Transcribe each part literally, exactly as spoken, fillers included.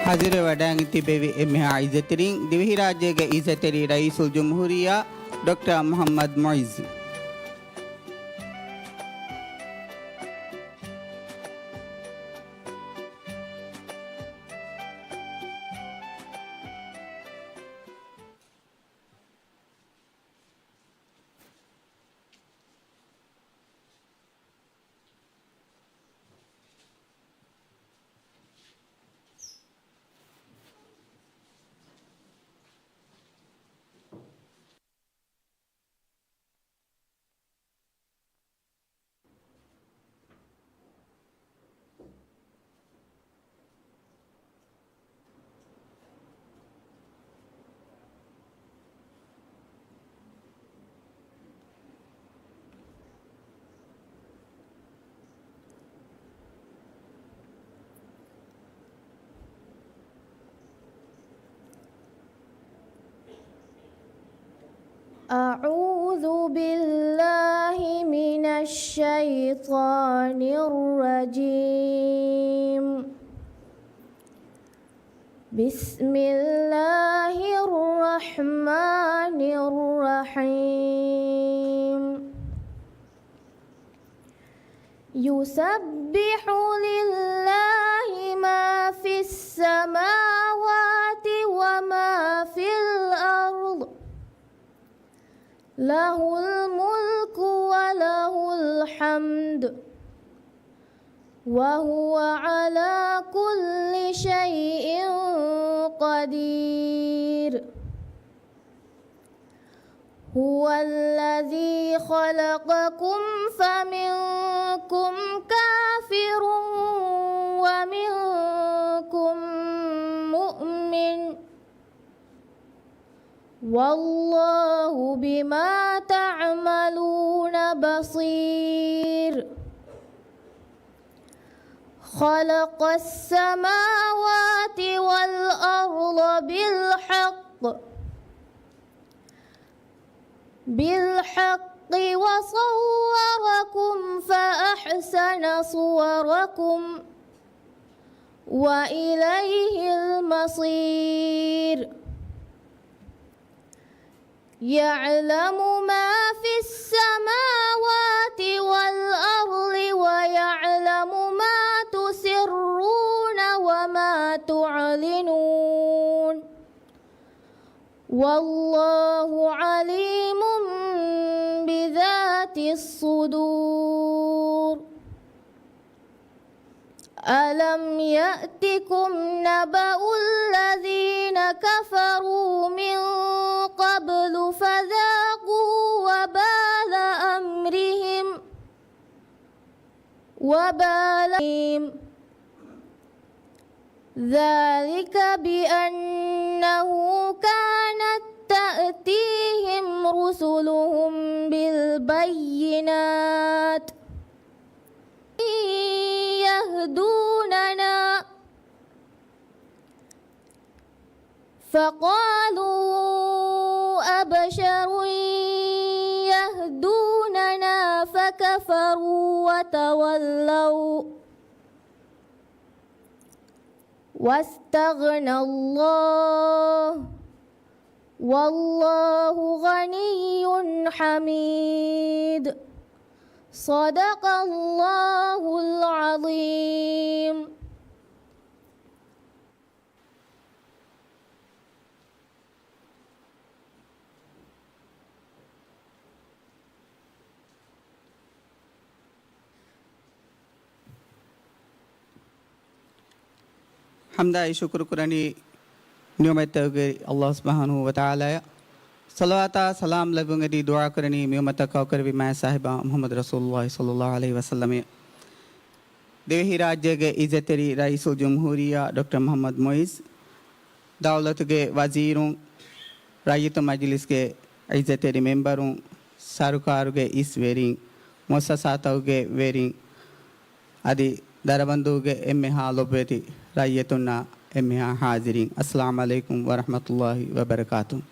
ހާޒިރުވެވަޑައިގެން ތިއްބެވި އެންމެހާ އިއްޒަތްތެރިން، ދިވެހިރާއްޖޭގެ އިއްޒަތްތެރި ރައީސުލްޖުމްހޫރިއްޔާ ޑޮކްޓަރ މުޙައްމަދު މުޢިއްޒު. أعوذ بالله من الشيطان الرجيم. بسم الله الرحمن الرحيم. يسبح لله ما في السماوات وما في الأرض، له الملك وله الحمد، وهو على كل شيء قدير. هو الذي خلقكم فمنكم كافر ومنكم مؤمن، والله بما تعملون بصير. خلق السماوات والأرض بالحق، بالحق وصوركم فأحسن صوركم وإليه المصير. يعلم ما في السماوات والأرض ويعلم ما تسرون وما تعلنون. والله عليم بذات الصدور. ألم يأتكم نبأ الذين كفروا من قبل فذاقوا وبال أمرهم وبال أمرهم. ذلك بأنه كانت تأتيهم رسلهم بالبينات يهدوننا فقالوا أبشر يهدوننا فكفروا وتولوا واستغنى الله والله غني حميد. صدق الله العظيم. ޙަމްދާއި ޝުކުރު ކުރަނީ ނިޢުމަތްތަކުގެ ﷲ ސުބްޙާނަހޫ ވަތަޢާލާއަށް. ޞަލަވާތާ ސަލާމް ލެއްވުން އެދި ދުޢާ ކުރަނީ ނިޢުމަތަށް ކައުކުރެއްވި މާތް ސާހިބާ މުޙައްމަދު ރަސޫލުﷲ ޞައްލަﷲ ޢަލައިހި ވަސައްލަމަށް. ދިވެހިރާއްޖޭގެ އިއްޒަތްތެރި ރައީސުލްޖުމްހޫރިއްޔާ ޑޮކްޓަރ މުޙައްމަދު މުޢިއްޒު، ދައުލަތުގެ ވަޒީރުން، ރައްޔިތު މަޖިލިސްގެ އިއްޒަތްތެރި މެމްބަރުން، ސަރުކާރުގެ އިސް ވެރިން، މުއައްސަސާތަކުގެ ވެރިން، އަދި ދަރަބަންދޫގެ އެންމެހާ ލޮބުވެތި ރައްޔިތުންނާ އެންމެހާ ޙާޒިރީން، އައްސަލާމު ޢަލައިކުމް ވަރަޙްމަތުﷲ ވަބަރަކާތުހު.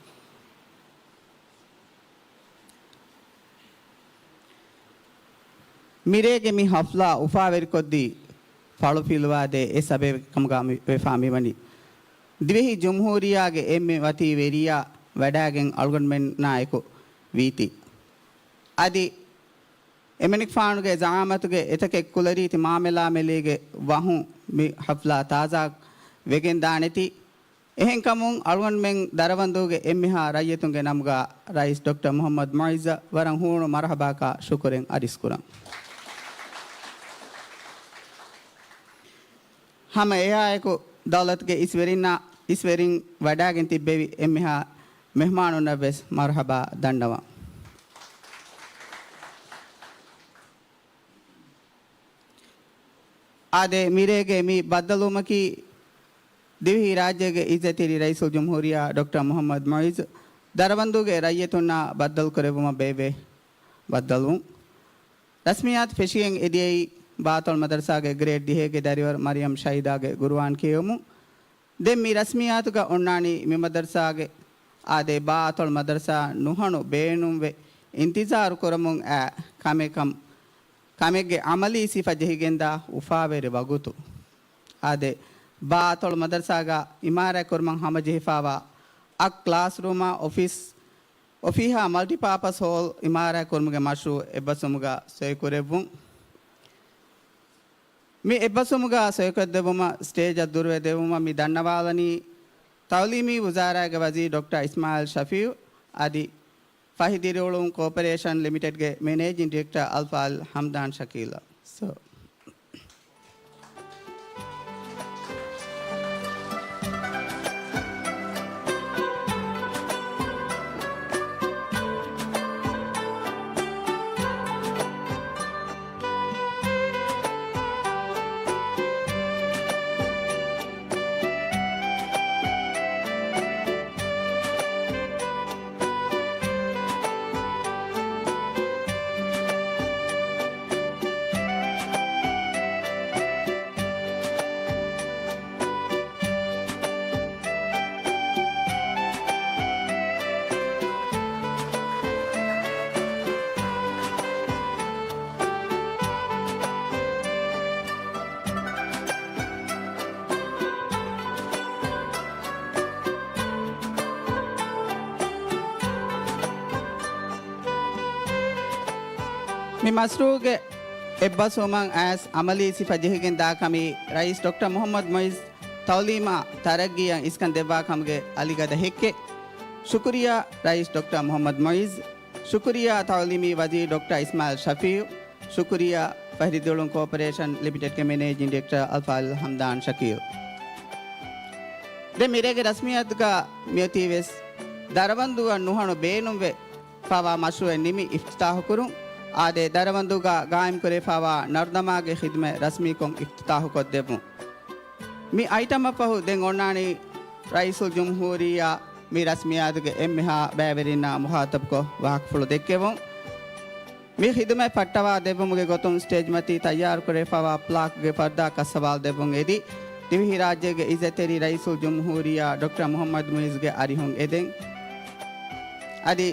މިރޭގެ މި ޙަފްލާ އުފާވެރިކޮށްދީ ފަޅުފިލުވާދޭ އެއް ސަބަބެއް ކަމުގަ މި ވެފާ މިވަނީ. ދިވެހި ޖުމްހޫރިއްޔާގެ އެންމެ ވަތީ ވެރިޔާ ވަޑައިގެން އަޅުގަނޑުމެންނާއެކު ވީތީ. އަދި އެމަނިކުފާނުގެ ޒަޢާމަތުގެ އެތަކެއް ކުލަރީތި މާމެލާމެލީގެ ވަހުން މި ޙަފްލާ ތާޒާ ވެގެން ދާނެތީ. އެހެންކަމުން އަޅުގަނޑުމެން ދަރަވަންދޫގެ އެންމެހާ ރައްޔިތުންގެ ނަމުގަ ރައީސް ޑޮކްޓަރ މުޙައްމަދު މުޢިއްޒަށް ވަރަށް ހޫނު މަރުޙަބާކާ ޝުކުރެއް އަރިސްކުރަން. ހަމަ އެއާއެކު ދައުލަތުގެ އިސްވެރިންނާ، އިސްވެރިން ވަޑައިގެން ތިއްބެވި އެންމެހާ މެހްމާނުންނަށްވެސް މަރުޙަބާ ދަންނަވަން. އާދެ، މިރޭގެ މި ބައްދަލުވުމަކީ ދިވެހި ރާއްޖޭގެ އިއްޒަތްތެރި ރައީސުލްޖުމްހޫރިއްޔާ ޑޮކްޓަރ މުޙައްމަދު މުޢިއްޒު ދަރަވަންދޫގެ ރައްޔިތުންނާ ބައްދަލުކުރެއްވުމަށް ބޭއްވޭ ބައްދަލުވުން. ރަސްމިއްޔާތު ފެށިގެން އެދިޔައީ ބާއަތޮޅު މަދަރުސާގެ ގްރޭޑް ދިހައިގެ ދަރިވަރު މަރިޔަމް ޝަހީދާގެ ގުރުއާން ކިޔެވުމުން. ދެން މި ރަސްމިއްޔާތުގަ އޮންނާނީ މި މަދަރުސާގެ އާދެ، ބާއަތޮޅު މަދަރުސާ ނުހަނު ބޭނުންވެ އިންތިޒާރު ކުރަމުން އައި ކަމެއް ކަމަށް، ކަމެއްގެ ޢަމަލީ ސިފަ ޖެހިގެންދާ އުފާވެރި ވަގުތު. އާދެ، ބާއަތޮޅު މަދަރުސާގަ އިމާރާތް ކުރުމަށް ހަމަޖެހިފައިވާ އަށް ކްލާސްރޫމާ އޮފީސް، އޮފީހާ މަލްޓިޕާޕަސް ހޯލް އިމާރާތް ކުރުމުގެ މަޝްރޫޢު އެއްބަސްވުމުގަ ސޮއިކުރެއްވުން. މި އެއްބަސްވުމުގަ ސޮއިކޮށްދެއްވުމަށް ސްޓޭޖަށް ދުރުވެ ދެއްވުމަށް މި ދަންނަވާލަނީ ތަޢުލީމީ ވުޒާރާގެ ވަޒީރު ޑޮކްޓަރ އިސްމާޢީލް ޝަފީޢު އަދި ފަހި ދިރިއުޅުން ކޯޕަރޭޝަން ލިމިޓެޑްގެ މެނޭޖިން ޑިރެކްޓަރ އަލްފާޟިލް ހަމްދާން ޝަކީލް. ސޯ. މި މަޝްރޫޢުގެ އެއްބަސްވުމަށް އައިސް ޢަމަލީ ސިފަ ޖެހިގެން ދާ ކަމީ ރައީސް ޑޮކްޓަރ މުޙައްމަދު މުޢިއްޒު ތަޢުލީމާ ތަރައްގީއަށް އިސްކަން ދެއްވާ ކަމުގެ އަލިގަދަ ހެއްކެއް. ޝުކުރިއްޔާ ރައީސް ޑޮކްޓަރ މުޙައްމަދު މުޢިއްޒު. ޝުކުރިއްޔާ ތަޢުލީމީ ވަޒީރު ޑޮކްޓަރ އިސްމާޢީލް ޝަފީޢު. ޝުކުރިއްޔާ ފަހި ދިރިއުޅުން ކޯޕަރޭޝަން ލިމިޓެޑްގެ މެނޭޖިން ޑިރެކްޓަރ އަލްފާޟިލް ހަމްދާން ޝަކީލް. ދެން މިރޭގެ ރަސްމިއްޔާތުގަ މިއޮތީވެސް ދަރަވަންދޫއަށް ނުހަނު ބޭނުންވެ ފައިވާ މަޝްރޫޢެއް ނިމި އިފްތިތާޙުކުރުން. އާދެ، ދަރަވަންދޫގަ ގާއިމްކުރެވިފައިވާ ނަރުދަމާގެ ޚިދުމަތް ރަސްމީކޮށް އިފްތިތާޙުކޮށްދެއްވުން. މި އައިޓަމަށް ފަހު ދެން އޮންނާނީ ރައީސުލްޖުމްހޫރިއްޔާ މި ރަސްމިއްޔާތުގެ އެންމެހާ ބައިވެރިންނާ މުޚާޠަބުކޮށް ވާހަކަފުޅު ދެއްކެވުން. މި ޚިދުމަތް ފައްޓަވާ ދެއްވުމުގެ ގޮތުން ސްޓޭޖް މަތީ ތައްޔާރުކުރެވިފައިވާ ޕްލާކްގެ ފަރުދާ ކައްސަވާލަ ދެއްވުން އެދި، ދިވެހިރާއްޖޭގެ އިއްޒަތްތެރި ރައީސުލްޖުމްހޫރިއްޔާ ޑޮކްޓަރ މުޙައްމަދު މުޢިއްޒުގެ އަރިހުން އެދެން. އަދި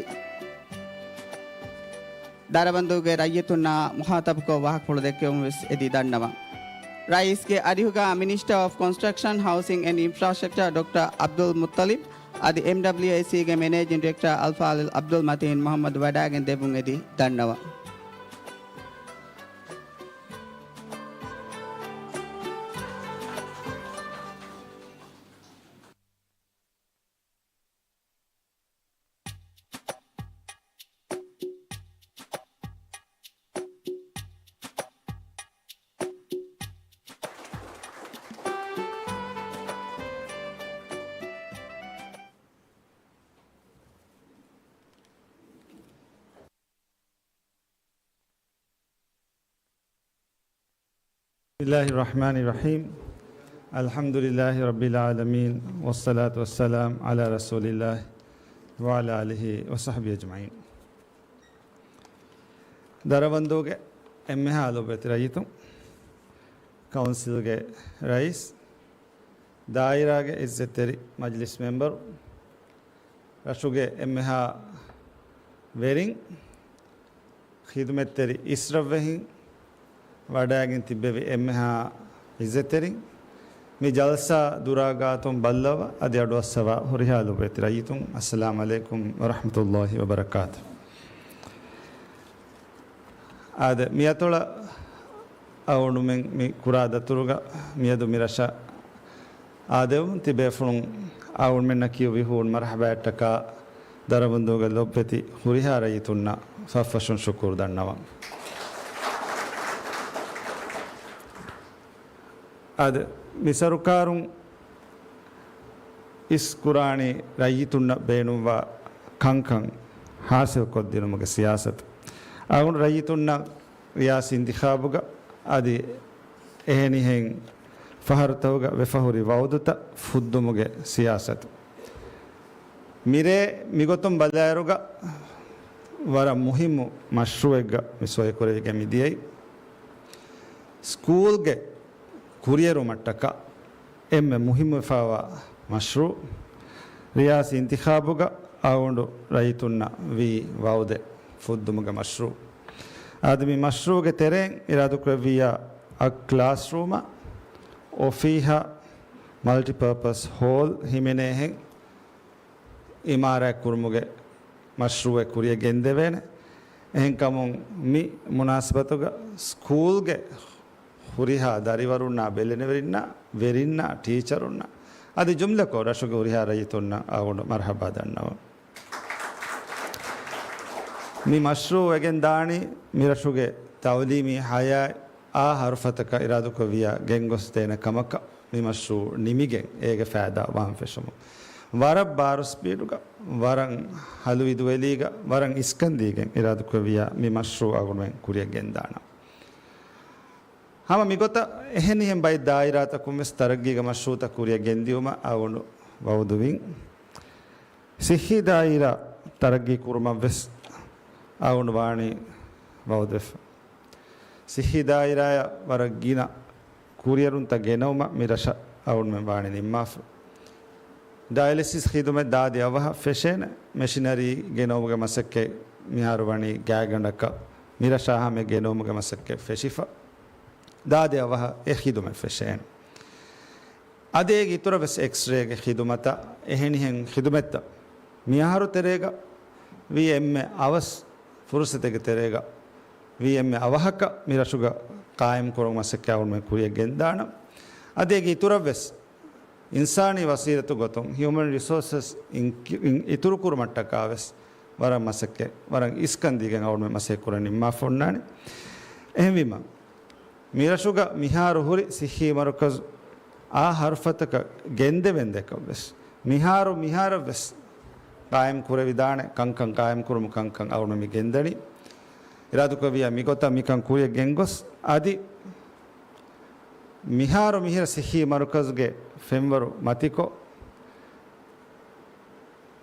ދަރަވަންދޫގެ ރައްޔިތުންނާ މުޚާޠަބުކޮށް ވާހަކަފުޅު ދެއްކެވުން ވެސް އެދި ދަންނަވަން. ރައީސްގެ އަރިހުގަ މިނިސްޓަރ އޮފް ކޮންސްޓްރަކްޝަން، ހައުސިން އެންޑް އިންފްރާސްޓްރަކްޗަރ ޑޮކްޓަރ އަބްދުލް މުއްޠަލިބް އަދި އެމްޑަބްލިއުއެސްސީގެ މެނޭޖިން ޑިރެކްޓަރ އަލްފާޟިލް އަބްދުލް މަތީން މުޙައްމަދު ވަޑައިގެން ދެއްވުން އެދި ދަންނަވަން. بسم الله الرحمن الرحيم. الحمد لله رب العالمين، والصلاة والسلام على رسول الله وعلى آله وصحبه أجمعين. ދަރަވަންދޫގެ އެންމެހާ ލޮބުވެތި ރައްޔިތުން، ކައުންސިލްގެ ރައީސް، ދާއިރާގެ އިއްޒަތްތެރި މަޖިލިސް މެމްބަރު، ރަށުގެ އެންމެހާ ވެރިން، ޚިދުމަތްތެރި އިސްރަށްވެހިން، ވަޑައިގެން ތިއްބެވި އެންމެހާ އިއްޒަތްތެރިން، މި ޖަލްސާ ދުރާ ގާތުން ބައްލަވާ އަދި އަޑުއައްސަވާ ހުރިހާ ލޮބުވެތި ރައްޔިތުން، އައްސަލާމް ޢަލައިކުމް ވަރަޙްމަތުﷲި ވަބަރަކާތު. އާދެ، މިއަތޮޅަށް އަޅުގަނޑުމެން މި ކުރާ ދަތުރުގަ މިއަދު މި ރަށަށް އާދެވުން ތިބޭފުޅުން އަޅުގަނޑުމެންނަކީ އޮވި ހޫނު މަރުޙަބާއަށްޓަކާ ދަރަނބަންދުގެ ލޮބުވެތި ހުރިހާ ރައްޔިތުންނަށް ފަށްފަށުން ޝުކުރު ދަންނަވަން. އާދެ، މި ސަރުކާރުން އިސް ކުރާނީ ރައްޔިތުންނަށް ބޭނުންވާ ކަންކަން ހާސިލްކޮށްދިނުމުގެ ސިޔާސަތު. އަޅުގަނޑު ރައްޔިތުންނަށް ރިޔާސީ އިންތިޚާބުގަ އަދި އެހެނިހެން ފަހަރުތަކުގަ ވެފަހުރި ވައުދުތައް ފުއްދުމުގެ ސިޔާސަތު. މިރޭ މިގޮތުން ބަލާއިރުގަ ވަރަށް މުހިއްމު މަޝްރޫއެއްގަ މި ސޮއިކުރެވިގެން މިދިޔައީ. ސްކޫލްގެ ކުރިއެރުމަށްޓަކާ އެންމެ މުހިއްމުވެފައިވާ މަޝްރޫއު، ރިޔާސީ އިންތިޚާބުގަ އަޅުގަނޑު ރައްޔިތުންނަށް ވީ ވައުދެއް ފުއްދުމުގެ މަޝްރޫއު. އަދި މި މަޝްރޫއުގެ ތެރެއިން އިރާދަކުރެއްވިއްޔާ އަށް ކްލާސްރޫމަށް، އޮފީހަށް، މަލްޓިޕާޕަސް ހޯލް ހިމެނޭހެން އިމާރާތް ކުރުމުގެ މަޝްރޫއެއް ކުރިޔަށް ގެންދެވޭނެ. އެހެންކަމުން މި މުނާސަބަތުގަ ސްކޫލްގެ ހުރިހާ ދަރިވަރުންނާ ބެލެނިވެރިންނާ، ވެރިންނާ، ޓީޗަރުންނާ، އަދި ޖުމްލަކޮށް ރަށުގެ ހުރިހާ ރައްޔިތުންނަށް އަޅުގަނޑު މަރުޙަބާ ދަންނަވަން. މި މަޝްރޫއު ވެގެން ދާނީ މިރަށުގެ ތައުލީމީ ހަޔާތް އާ ހަރުފަތަކަށް އިރާދަކުރެއްވިއްޔާ ގެންގޮސްދޭނެ ކަމަކަށް މި މަޝްރޫއު ނިމިގެން އޭގެ ފައިދާ ވާން ފެށުމުން. ވަރަށް ބާރު ސްޕީޑުގަ، ވަރަށް ހަލުވިދުވެލީގަ، ވަރަށް އިސްކަންދީގެން އިރާދަކުރެއްވިއްޔާ މި މަޝްރޫއު އަޅުގަނޑުމެން ކުރިޔަށް ގެންދާނަން. ހަމަ މިގޮތަށް އެހެނިހެން ބައެއް ދާއިރާތަކުން ވެސް ތަރައްގީގެ މަޝްރޫއުތައް ކުރިޔަށް ގެންދިއުމަށް އަޅުގަނޑު ވައުދުވިން. ސިއްހީ ދާއިރާ ތަރައްގީ ކުރުމަށް ވެސް އަޅުގަނޑު ވާނީ ވައުދުވެފަ. ސިއްހީ ދާއިރާއަށް ވަރަށް ގިނަ ކުރިއެރުންތައް ގެނައުމަށް މި ރަށަށް އަޅުގަނޑުމެން ވާނީ ނިންމާފަ. ޑަޔަލިސިސް ޚިދުމަތް ދާދި އަވަހަށް ފެށޭނެ، މެޝިނަރީ ގެނައުމުގެ މަސައްކަތް މިހާރު ވަނީ ގާތްގަނޑަކަށް މި ރަށާ ހަމަޔަށް ގެނައުމުގެ މަސައްކަތް ފެށިފަ. ދާދި އަވަހަށް އެ ޚިދުމަތް ފެށޭނެ. އަދި އޭގެ އިތުރަށް ވެސް އެކްސްރޭގެ ޚިދުމަތަށް އެހެނިހެން ޚިދުމަތްތައް މިއަހަރު ތެރޭގަ ވީ އެންމެ އަވަސް ފުރުސަތެއްގެ ތެރޭގަ ވީ އެންމެ އަވަހަކަށް މި ރަށުގަ ޤާއިމް ކުރުމުގެ މަސައްކަތް އަޅުގަނޑުމެން ކުރިޔަށް ގެންދާނަން. އަދި އޭގެ އިތުރަށް ވެސް އިންސާނީ ވަސީލަތު ގޮތުން ހިއުމަން ރިސޯސަސް އިން-، އިން-، އިތުރު ކުރުމަށްޓަކާ ވެސް ވަރަށް މަސައްކަތް، ވަރަށް އިސްކަން ދީގެން އަޅުގަނޑުމެން މަސައްކަތް ކުރަން ނިންމާފަ އޮންނާނެ. އެހެންވީމަ، މިރަށުގަ މިހާރު ހުރި ސިއްހީ މަރުކަޒު އާ ހަރުފަތަކަށް ގެންދެވެންދޭކަށް ވެސް، މިހާރު މިހާރަށް ވެސް ޤާއިމް ކުރެވިދާނެ ކަންކަން، ޤާއިމް ކުރުމު ކަންކަން އަޅުގަނޑު މި ގެންދަނީ. އިރާދަކުރެއްވިއްޔާ މިގޮތަށް މިކަން ކުރިޔަށް ގެންގޮސް، އަދި މިހާރު މިހިރަ ސިއްހީ މަރުކަޒުގެ ފެންވަރު މަތިކޮށް،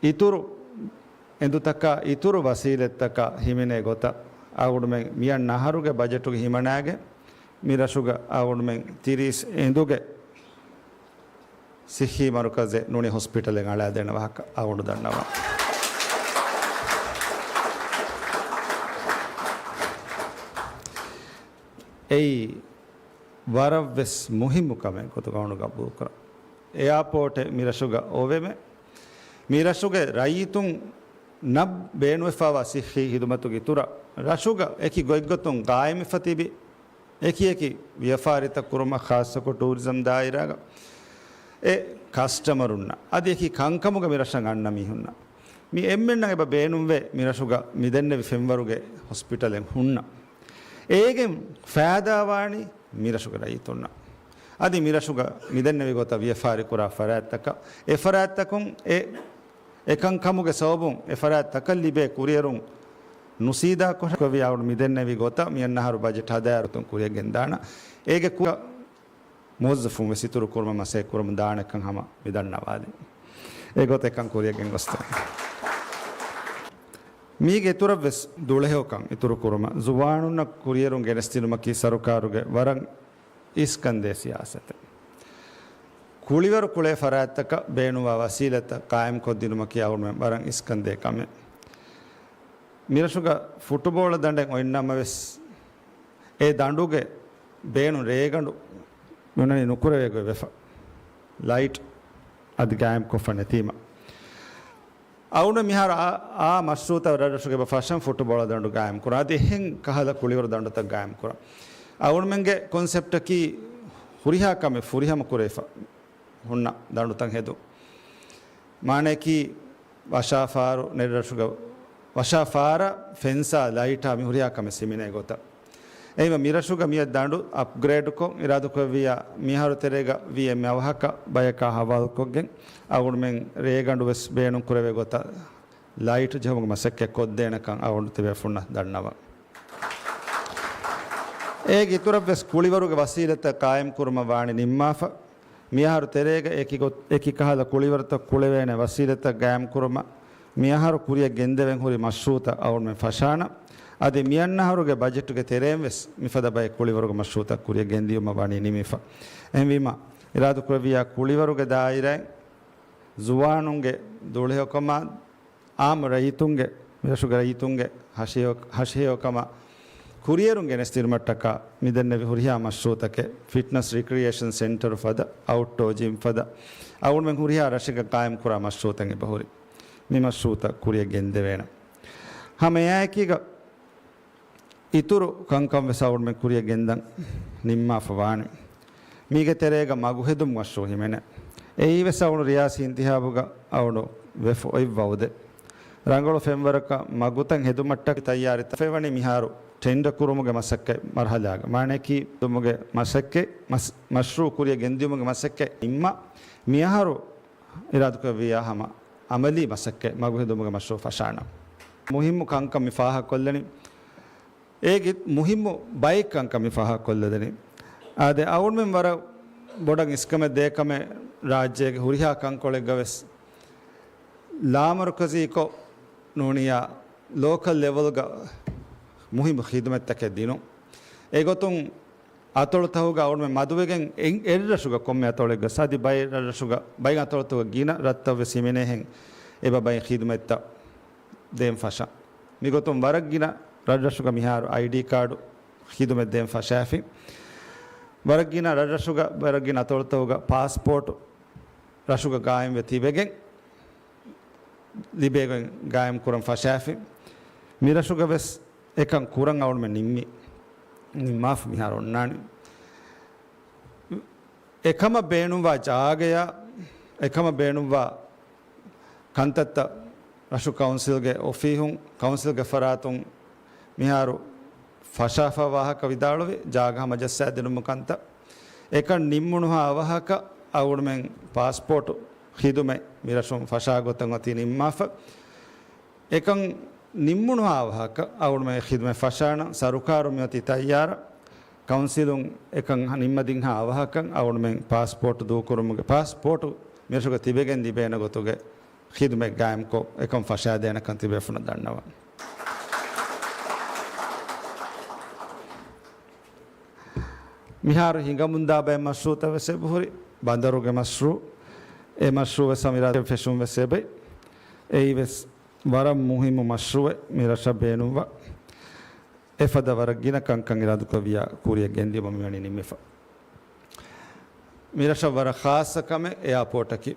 އިތުރު އެނދުތަކާ، އިތުރު ވަސީލަތްތަކާ ހިމެނޭ ގޮތަށް އަޅުގަނޑުމެން މިއަންނަ އަހަރުގެ ބަޖެޓުގެ ހިމަނާގެން މި ރަށުގަ އަޅުގަނޑުމެން ތިރީސް އެނދުގެ ސިއްހީ މަރުކަޒެއް ނޫނީ ހޮސްޕިޓަލެއް އަޅާދޭނެ ވާހަކަ އަޅުގަނޑު ދަންނަވަން. އެއީ ވަރަށްވެސް މުހިއްމު ކަމެއް ގޮތުގަ އަޅުގަނޑު ގަބޫލުކުރަން. އެއާޕޯޓެއް މިރަށުގަ އޮވެމެ، މިރަށުގެ ރައްޔިތުންނަށް ބޭނުންވެފައިވާ ސިއްހީ ޚިދުމަތުގެ އިތުރަށް ރަށުގަ އެކި ގޮތްގޮތުން ގާއިމްވެފަ ތިބި އެކި އެކި ވިޔަފާރިތައް ކުރުމަށް، ޚާއްޞަކޮށް ޓޫރިޒަމް ދާއިރާގަ އެ ކަސްޓަމަރުންނަށް އަދި އެކި ކަންކަމުގަ މިރަށަށް އަންނަ މީހުންނަށް މި އެންމެންނަށް އެބަ ބޭނުންވޭ މިރަށުގަ މިދެންނެވި ފެންވަރުގެ ހޮސްޕިޓަލެއް ހުންނަ. އޭގެން ފައިދާވާނީ މިރަށުގެ ރައްޔިތުންނަށް. އަދި މިރަށުގަ މިދެންނެވި ގޮތަށް ވިޔަފާރިކުރާ ފަރާތްތަކަށް، އެ ފަރާތްތަކުން އެ އެކަންކަމުގެ ސަބަބުން އެ ފަރާތްތަކަށް ލިބޭ ކުރިއެރުން ނުސީދާކޮށް ކޮށްފައިވާ މިދެންނެވި ގޮތަށް މިއަންނަ އަހަރު ބަޖެޓް ހަދާއިރު ކުރިޔަށް ގެންދާނަން. އޭގެ ކުރިއަށް މުވައްޒަފުން ވެސް އިތުރު ކުރުމަށް މަސައްކަތް ކުރަމުން ދާނެކަން ހަމަ މި ދަންނަވާލި. އެގޮތަށް އެކަން ކުރިޔަށް ގެންގޮސްދޭނެ. މީގެ އިތުރަށް ވެސް ދުޅަހެޔޮކަން އިތުރު ކުރުމަށް ޒުވާނުންނަށް ކުރިއެރުން ގެނެސްދިނުމަކީ ސަރުކާރުގެ ވަރަށް އިސްކަންދޭ ސިޔާސަތެއް. ކުޅިވަރު ކުޅޭ ފަރާތްތަކަށް ބޭނުންވާ ވަސީލަތްތައް ޤާއިމްކޮށްދިނުމަކީ އަޅުގަނޑުމެން ވަރަށް އިސްކަންދޭ ކަމެއް. މިރަށުގަ ފުޓުބޯޅަ ދަނޑެއް އޮތްނަމަވެސް، އެ ދަނޑުގެ ބޭނުން ރޭގަނޑު މިއޮންނަނީ ނުކުރެވޭ ގޮތް ވެފަ. ލައިޓް އަދި ގާއިމްކޮށްފަ ނެތީމަ. އަޅުގަނޑު މިހާރު އާ، އާ މަޝްރޫޢުތައް ރަށްރަށުގެ އެބަ ފަށަން ފުޓުބޯޅަ ދަނޑު ގާއިމްކުރަން. އަދި އެހެން ކަހަލަ ކުޅިވަރު ދަނޑުތައް ގާއިމްކުރަން. އަޅުގަނޑުމެންގެ ކޮންސެޕްޓަކީ ހުރިހާ ކަމެއް ފުރިހަމަ ކުރެވިފަ ހުންނަ ދަނޑުތައް ހެދުން. މާނައަކީ ވަށާފާރު ނެރެރަށުގަ ވަށާފާރަށް ފެންސާ ލައިޓާ މި ހުރިހާ ކަމެއް ހިމެނޭ ގޮތަށް. އެހެންވެ މިރަށުގަ މިއަދު ދަނޑު އަޕްގްރޭޑްކޮށް އިރާދަކުރެއްވިއްޔާ މިހާރު ތެރޭގަ ވީ އެންމެ އަވަހަކަށް ބަޔަކާ ހަވާލުކޮށްގެން އަޅުގަނޑުމެން ރޭގަނޑު ވެސް ބޭނުން ކުރެވޭ ގޮތަށް ލައިޓް ޖެހުމުގެ މަސައްކަތް ކޮށްދޭނެކަން އަޅުގަނޑު ތިބޭފުޅުންނަށް ދަންނަވަން. އޭގެ އިތުރަށް ވެސް ކުޅިވަރުގެ ވަސީލަތްތައް ޤާއިމްކުރުމަށް ވާނީ ނިންމާފަ. މިއަހަރު ތެރޭގަ އެކި ގޮ-، އެކި ކަހަލަ ކުޅިވަރުތައް ކުޅެވޭނެ ވަސީލަތްތައް ގާއިމްކުރުމަށް މިއަހަރު ކުރިއަށް ގެންދެވެން ހުރި މަޝްރޫޢުތައް އަޅުގަނޑުމެން ފަށާނަން. އަދި މިއަންނަ އަހަރުގެ ބަޖެޓުގެ ތެރެއިން ވެސް މިފަދަ ބައެއް ކުޅިވަރުގެ މަޝްރޫޢުތައް ކުރިއަށް ގެންދިޔުމަށް ވަނީ ނިމިފަ. އެހެންވީމަ، އިރާދަކުރެއްވިއްޔާ ކުޅިވަރުގެ ދާއިރާއިން ޒުވާނުންގެ ދުޅަހެޔޮކަމާ، އާއްމު ރައްޔިތުންގެ، މިރަށުގެ ރައްޔިތުންގެ ހަށިހެޔޮ-، ހަށިހެޔޮކަމަށް ކުރިއެރުން ގެނެސްދިނުމަށްޓަކާ މިދެންނެވި ހުރިހާ މަޝްރޫޢުތަކެއް، ފިޓްނަސް ރިކްރިއޭޝަން ސެންޓަރު ފަދަ، އައުޓްޑޯ ޖިމް ފަދަ، އަޅުގަނޑުމެން ހުރިހާ ރަށެއްގަ ޤާއިމްކުރާ މަޝްރޫޢުތައް އެބަހުރި. މި މަޝްރޫޢުތައް ކުރިއަށް ގެންދެވޭނެ. ހަމަ އެއާއެކީގަ އިތުރު ކަންކަން ވެސް އަޅުގަނޑުމެން ކުރިއަށް ގެންދަން ނިންމާފަ ވާނެ. މީގެ ތެރޭގަ މަގުހެދުން މަޝްރޫޢު ހިމެނޭ. އެއީ ވެސް އަޅުގަނޑު ރިޔާސީ އިންތިހާބުގަ އަޅުގަނޑު ވެފަ އޮތް ވައުދެއް. ރަނގަޅު ފެންވަރަކަށް މަގުތައް ހެދުމަށްޓަކާ ތައްޔާރީތައް ފެވަނީ މިހާރު ޓެންޑަ ކުރުމުގެ މަސައްކަތް މަރުހަލާގަ. މާނައަކީ ދުމުގެ މަސައްކަތް، މަސް-، މަޝްރޫޢު ކުރިއަށް ގެންދިޔުމުގެ މަސައްކަތް ނިންމާ މިއަހަރު އިރާދަކުރެއްވިއްޔާ ހަމަ އަމަލީ މަސައްކަތް މަގުހެދުމުގެ މަޝްރޫޢު ފަށާނަން. މުހިއްމު ކަންކަން މި ފާހަގަކޮށްލަނީ. އޭގެ މުހިއްމު ބައެއް ކަންކަން މި ފާހަގަކޮށްލަދެނީ. އާދެ، އަޅުގަނޑުމެން ވަރަށް ބޮޑަށް އިސްކަމެއް ދޭ ކަމެއް ރާއްޖޭގެ ހުރިހާ ކަންކޮޅެއްގަ ވެސް ލާމަރުކަޒީކޮށް ނޫނިއްޔާ ލޯކަލް ލެވެލްގަ މުހިއްމު ޚިދުމަތްތަކެއް ދިނުން. އެގޮތުން އަތޮޅުތަކުގަ އަޅުގަނޑުމެން މަދުވެގެން އެ-، އެއްރަށުގަ ކޮންމެ އަތޮޅެއްގަ ސަދި ބައެއް ރަށްރަށުގަ ބައެއް އަތޮޅުތަކުގަ ގިނަ ރަށްތައް ވެސް ހިމެނޭހެން އެބަ ބައެއް ޚިދުމަތްތައް ދޭން ފަށާ. މިގޮތުން ވަރަށް ގިނަ ރަށްރަށުގަ މިހާރު އައިޑީ ކާޑު ޚިދުމަތް ދޭން ފަށާފި. ވަރަށް ގިނަ ރަށްރަށުގަ، ވަރަށް ގިނަ އަތޮޅުތަކުގަ ޕާސްޕޯޓު ރަށުގަ ގާއިމްވެ ތިބެގެން، ލިބޭގޮތް ގާއިމް ކުރަން ފަށާފި. މިރަށުގަ ވެސް އެކަން ކުރަން އަޅުގަނޑުމެން ނިންމި، ނިންމާފަ މިހާރު އޮންނާނެ. އެކަމަށް ބޭނުންވާ ޖާގަޔާ، އެކަމަށް ބޭނުންވާ ކަންތައްތައް ރަށު ކައުންސިލްގެ އޮފީހުން، ކައުންސިލްގެ ފަރާތުން މިހާރު ފަށާފަ ވާހަކަ ވިދާޅުވި ޖާގަ ހަމަޖައްސާދިނުމު ކަންތައް. އެކަން ނިންމުނުހާ އަވަހަކަށް އަޅުގަނޑުމެން ޕާސްޕޯޓު ޚިދުމަތް މިރަށުން ފަށާ ގޮތަށް އޮތީ ނިންމާފަ. އެކަން ނިންމުނުހާ އަވަހަކަށް އަޅުގަނޑުމެން ޚިދުމަތް ފަށާނަން. ސަރުކާރު މިއޮތީ ތައްޔާރަށް. ކައުންސިލުން އެކަން ނިންމަދިންހާ އަވަހަކަށް އަޅުގަނޑުމެން ޕާސްޕޯޓު ދޫކުރުމުގެ، ޕާސްޕޯޓު މިރަށުގަ ތިބެގެން ލިބޭނެ ގޮތުގެ ޚިދުމަތް ގާއިމްކޮށް، އެކަން ފަށާދޭނެކަން ތިބޭފުޅުންނަށް ދަންނަވަން. މިހާރު ހިނގަމުންދާ ބައެއް މަޝްރޫޢުތައް ވެސް އެބަހުރި، ބަނދަރުގެ މަޝްރޫޢު، އެ މަޝްރޫޢު ވެސް އަމިރާ ފެށުން ވެސް އެބައި. އެއީ ވެސް ވަރަށް މުހިއްމު މަޝްރޫޢެއް މި ރަށަށް ބޭނުންވާ. އެފަދަ ވަރަށް ގިނަ ކަންކަން އިރާދަކުރެއްވިއްޔާ ކުރިއަށް ގެންދިޔުމަށް މިވަނީ ނިމިފަ. މި ރަށަށް ވަރަށް ޚާއްޞަ ކަމެއް އެއާޕޯޓަކީ.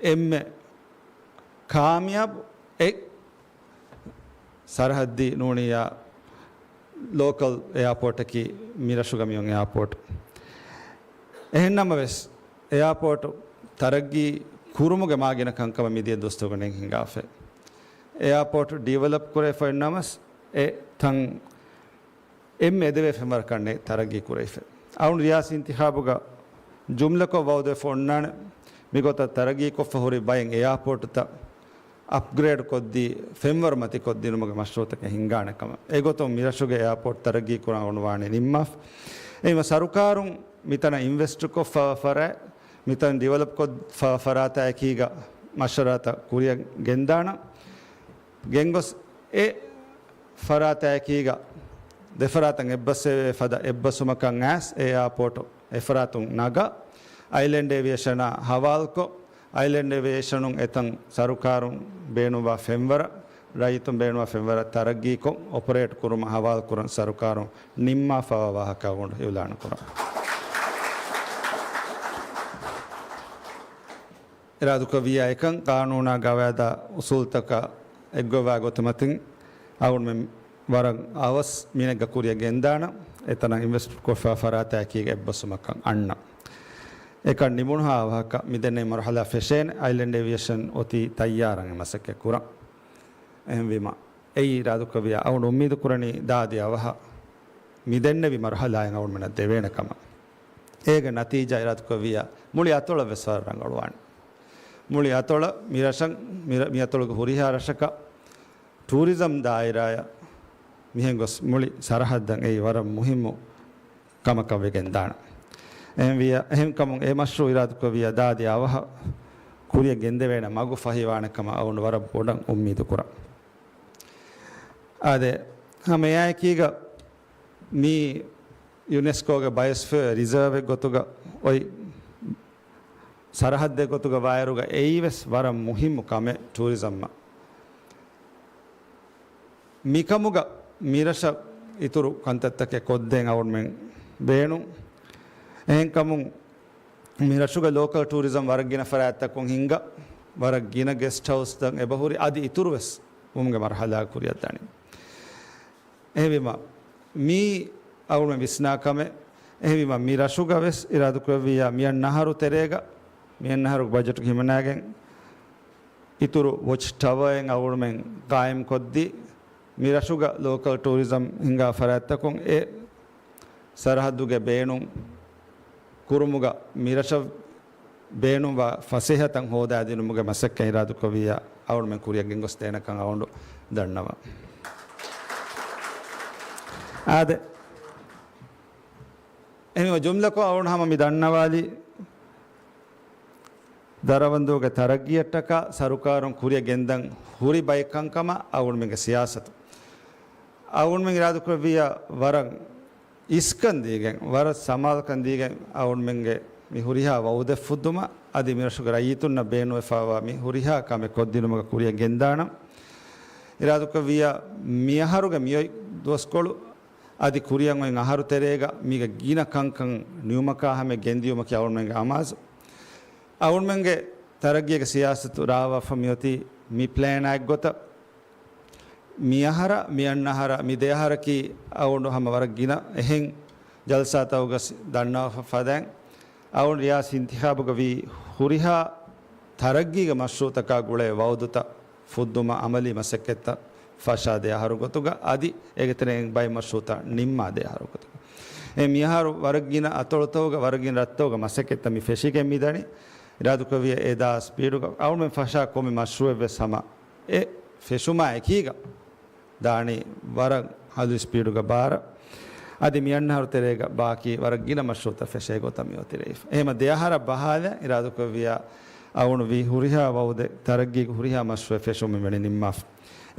އެންމެ ކާމިޔާބު އެއް ސަރަހައްދީ ނޫނިއްޔާ ލޯކަލް އެއާޕޯޓަކީ މި ރަށުގަ މިއޮން އެއާޕޯޓް. އެހެންނަމަވެސް، އެއާޕޯޓް ތަރައްގީ ކުރުމުގެ މާގިނަ ކަންކަމަށް މިދިޔަ ދުވަސްތަކުގަ ނެތް ހިނގާފަ. އެއާޕޯޓް ޑިވެލޮޕް ކުރެވިފަ އިންނަމަސް، އެ ތަން އެންމެ އެދެވޭ ފެންވަރަކަށް ނެތް ތަރައްގީ ކުރެވިފަ. އަޅުގަނޑު ރިޔާސީ އިންތިޚާބުގަ ޖުމްލަކޮށް ވައުދުވެފަ އޮންނާނެ، މިގޮތަށް ތަރައްގީކޮށްފަ ހުރި ބައެއް އެއާޕޯޓްތައް އަޕްގްރޭޑް ކޮށްދީ، ފެންވަރު މަތިކޮށްދިނުމުގެ މަޝްރޫޢުތަކެއް ހިންގާނެ ކަމަށް. އެގޮތުން މިރަށުގެ އެއާޕޯޓް ތަރައްގީ ކުރަން އަޅުގަނޑު ވާނީ ނިންމާފަ. އެހެންވެ ސަރުކާރުން މިތަނަށް އިންވެސްޓްކޮށްފަ ފަރާތް، މިތަން ޑިވެލޮޕް ކޮށްފަ ފަރާތާއެކީގަ މަޝްވަރާތައް ކުރިއަށް ގެންދާނަން. ގެންގޮސް އެ ފަރާތާއެކީގަ ދެފަރާތަށް އެއްބަސްވެވޭ ފަދަ އެއްބަސްވުމަކަށް އައިސް އެ އެއާޕޯޓް އެފަރާތުން ނަގާ، އައިލެންޑް އޭވިއޭޝަނާ ހަވާލުކޮށް، އައިލެންޑް އޭވިއޭޝަނުން އެތަން ސަރުކާރުން ބޭނުންވާ ފެންވަރަށް، ރައްޔިތުން ބޭނުންވާ ފެންވަރަށް ތަރައްގީކޮށް، އޮޕަރޭޓް ކުރުމަށް ހަވާލުކުރަން ސަރުކާރުން ނިންމާފަވާ ވާހަކަ އަޅުގަނޑު އިއުލާނުކުރަން. އިރާދުކޮށްވިއްޔާ އެކަން ޤާނޫނާ ގަވާއިދާ އުސޫލުތަކާ އެއްގޮވާ ގޮތުމަތިން އަޅުގަނޑުމެން ވަރަށް އަވަސް މިނެއްގަ ކުރިއަށް ގެންދާނަން. އެތަނަށް އިންވެސްޓް ކޮށްފާ ފަރާތާއެކީގަ އެއްބަސްވުމަކަށް އަންނަން. އެކަން ނިމުނުހާ އަވަހަކަށް މިދެންނެވި މަރުހަލާ ފެށޭނެ. އައިލެންޑް އޭވިއޭޝަން އޮތީ ތައްޔާރަށް އެ މަސައްކަތް ކުރަން. އެހެންވީމަ، އެއީ އިރާދުކޮށްވިއްޔާ އަޅުގަނޑު އުއްމީދު ކުރަނީ ދާދި އަވަހަށް މިދެންނެވި މަރުހަލާއިން އަޅުގަނޑުމެންނަށް ދެވޭނެ ކަމަށް. އޭގެ ނަތީޖާ އިރާދުކޮށްވިއްޔާ މުޅި އަތޮޅަށް ވެސް ވަރަށް ރަނގަޅުވާނެ. މުޅި އަތޮޅަށް މި ރަށަށް، މި ރަ-، މި އަތޮޅުގެ ހުރިހާ ރަށަކަށް ޓޫރިޒަމް ދާއިރާއަށް މިހެން ގޮސް މުޅި ސަރަހައްދަށް އެއީ ވަރަށް މުހިއްމު ކަމަކަށް ވެގެން ދާނެ. އެހެންވިއްޔާ، އެހެންކަމުން އެ މަޝްރޫޢު އިރާދުކޮށްވިއްޔާ ދާދި އަވަހަށް ކުރިއަށް ގެންދެވޭނެ މަގު ފަހިވާނެ ކަމަށް އަޅުގަނޑު ވަރަށް ބޮޑަށް އުއްމީދު ކުރަން. އާދެ، ހަމަ އެއާއެކީގަ މި ޔުނެސްކޯގެ ބަޔޮސްފިއަރ ރިޒާވެއް ގޮތުގަ އޮތް ސަރަހައްދެއް ގޮތުގަ ވާއިރުގަ އެއީވެސް ވަރަށް މުހިއްމު ކަމެއް ޓޫރިޒަމްއަށް. މިކަމުގަ މިރަށަށް އިތުރު ކަންތައްތަކެއް ކޮށްދޭން އަޅުގަނޑުމެން ބޭނުން. އެހެންކަމުން މި ރަށުގެ ލޯކަލް ޓޫރިޒަމް ވަރަށް ގިނަ ފަރާތްތަކުން ހިންގާ، ވަރަށް ގިނަ ގެސްޓް ހައުސްތައް އެބަހުރި، އަދި އިތުރުވެސް ވުމުގެ މަރުހަލާ ކުރިއަށްދަނީ. އެހެންވީމަ، މީ އަޅުގަނޑުމެން ވިސްނާ ކަމެއް. އެހެންވީމަ، މި ރަށުގަ ވެސް އިރާދުކުރެއްވިއްޔާ މިއަންނަ އަހަރު ތެރޭގަ، މިއަންނަ އަހަރުގެ ބަޖެޓުގެ ހިމަނާގެން އިތުރު ވޮޗް ޓަވަރއެއް އަޅުގަނޑުމެން ޤާއިމްކޮށްދީ، މި ރަށުގަ ލޯކަލް ޓޫރިޒަމް ހިންގާ ފަރާތްތަކުން އެ ސަރަހައްދުގެ ބޭނުން ކުރުމުގަ މިރަށަށް ބޭނުންވާ ފަސޭހަތައް ހޯދާދިނުމުގެ މަސައްކަތް އިރާދުކޮށްވިއްޔާ އަޅުގަނޑުމެން ކުރިއަށް ގެންގޮސްދޭނެކަން އަޅުގަނޑު ދަންނަވަން. އާދެ، އެހެންވީމަ ޖުމްލަކޮށް އަޅުގަނޑު ހަމަ މި ދަންނަވާލީ ދަރަވަންދޫގެ ތަރައްގީއަށްޓަކާ ސަރުކާރުން ކުރިއަށް ގެންދަން ހުރި ބައެއް ކަންކަމަށް އަޅުގަނޑުމެންގެ ސިޔާސަތު. އަޅުގަނޑުމެން އިރާދަކުރެއްވިއްޔާ ވަރަށް އިސްކަން ދީގެން، ވަރަށް ސަމާލުކަން ދީގެން އަޅުގަނޑުމެންގެ މި ހުރިހާ ވައުދެއް ފުއްދުމަށް، އަދި މިރަށުގެ ރައްޔިތުންނަށް ބޭނުންވެފައިވާ މި ހުރިހާ ކަމެއް ކޮށްދިނުމަކަށް ކުރިއަށް ގެންދާނަން. އިރާދަކުރެއްވިއްޔާ މިއަހަރުގެ މިއޮތް ދުވަސްކޮޅު އަދި ކުރިއަށް އޮތް އަހަރު ތެރޭގަ މީގެ ގިނަ ކަންކަން ނިމުމަކާ ހަމަ ގެންދިޔުމަކީ އަޅުގަނޑުމެންގެ އަމާޒު. އަޅުގަނޑުމެންގެ ތަރައްގީގެ ސިޔާސަތު ރާވާފަ މިއޮތީ މި ޕްލޭނާ އެއްގޮތަށް. މިއަހަރަށް، މިއަންނަ އަހަރަށް، މި ދެ އަހަރަކީ އަޅުގަނޑު ހަމަ ވަރަށް ގިނަ އެހެން ޖަލްސާތަކުގަ ސި-، ދަންނަވާފަ ފަދައިން، އަޅުގަނޑު ރިޔާސީ އިންތިޚާބުގަ ވީ ހުރިހާ ތަރައްގީގެ މަޝްރޫޢުތަކާ ގުޅޭ ވައުދުތައް ފުއްދުމަށް އަމަލީ މަސައްކަތްތައް ފަށާ ދެ އަހަރު ގޮތުގަ، އަދި އޭގެ ތެރެއިން ބައެއް މަޝްރޫޢުތައް ނިންމާ ދެ އަހަރު ގޮތުގަ. އެ މިއަހަރު ވަރަށް ގިނަ އަތޮޅުތަކުގަ، ވަރަށް ގިނަ ރަށްތަކުގަ މަސައްކަތްތައް މި ފެށިގެން މިދަނީ. އިރާދަކުރެއްވިއްޔާ އެ ދާ ސްޕީޑުގަ އަޅުގަނޑުމެން ފަށާ ކޮންމެ މަޝްރޫޢެއްވެސް ހަމަ އެ ފެށުމާ އެކީގަ ދާނީ ވަރަށް ހަލު ސްޕީޑުގަ ބާރަށް. އަދި މިއަންނަ އަހަރު ތެރޭގަ ބާކީ ވަރަށް ގިނަ މަޝްރޫޢުތައް ފެށޭ ގޮތަށް މި އޮތި ރެއިފަ. އެހެމަ ދެ އަހަރަށް ބަހާލަ އިރާދަކުރެއްވިއްޔާ އަޅުގަނޑު ވީ ހުރިހާ ވައުދެއް ތަރައްގީގެ ހުރިހާ މަޝްރޫޢެއް ފެށުމުން ވެނި ނިންމާފަ.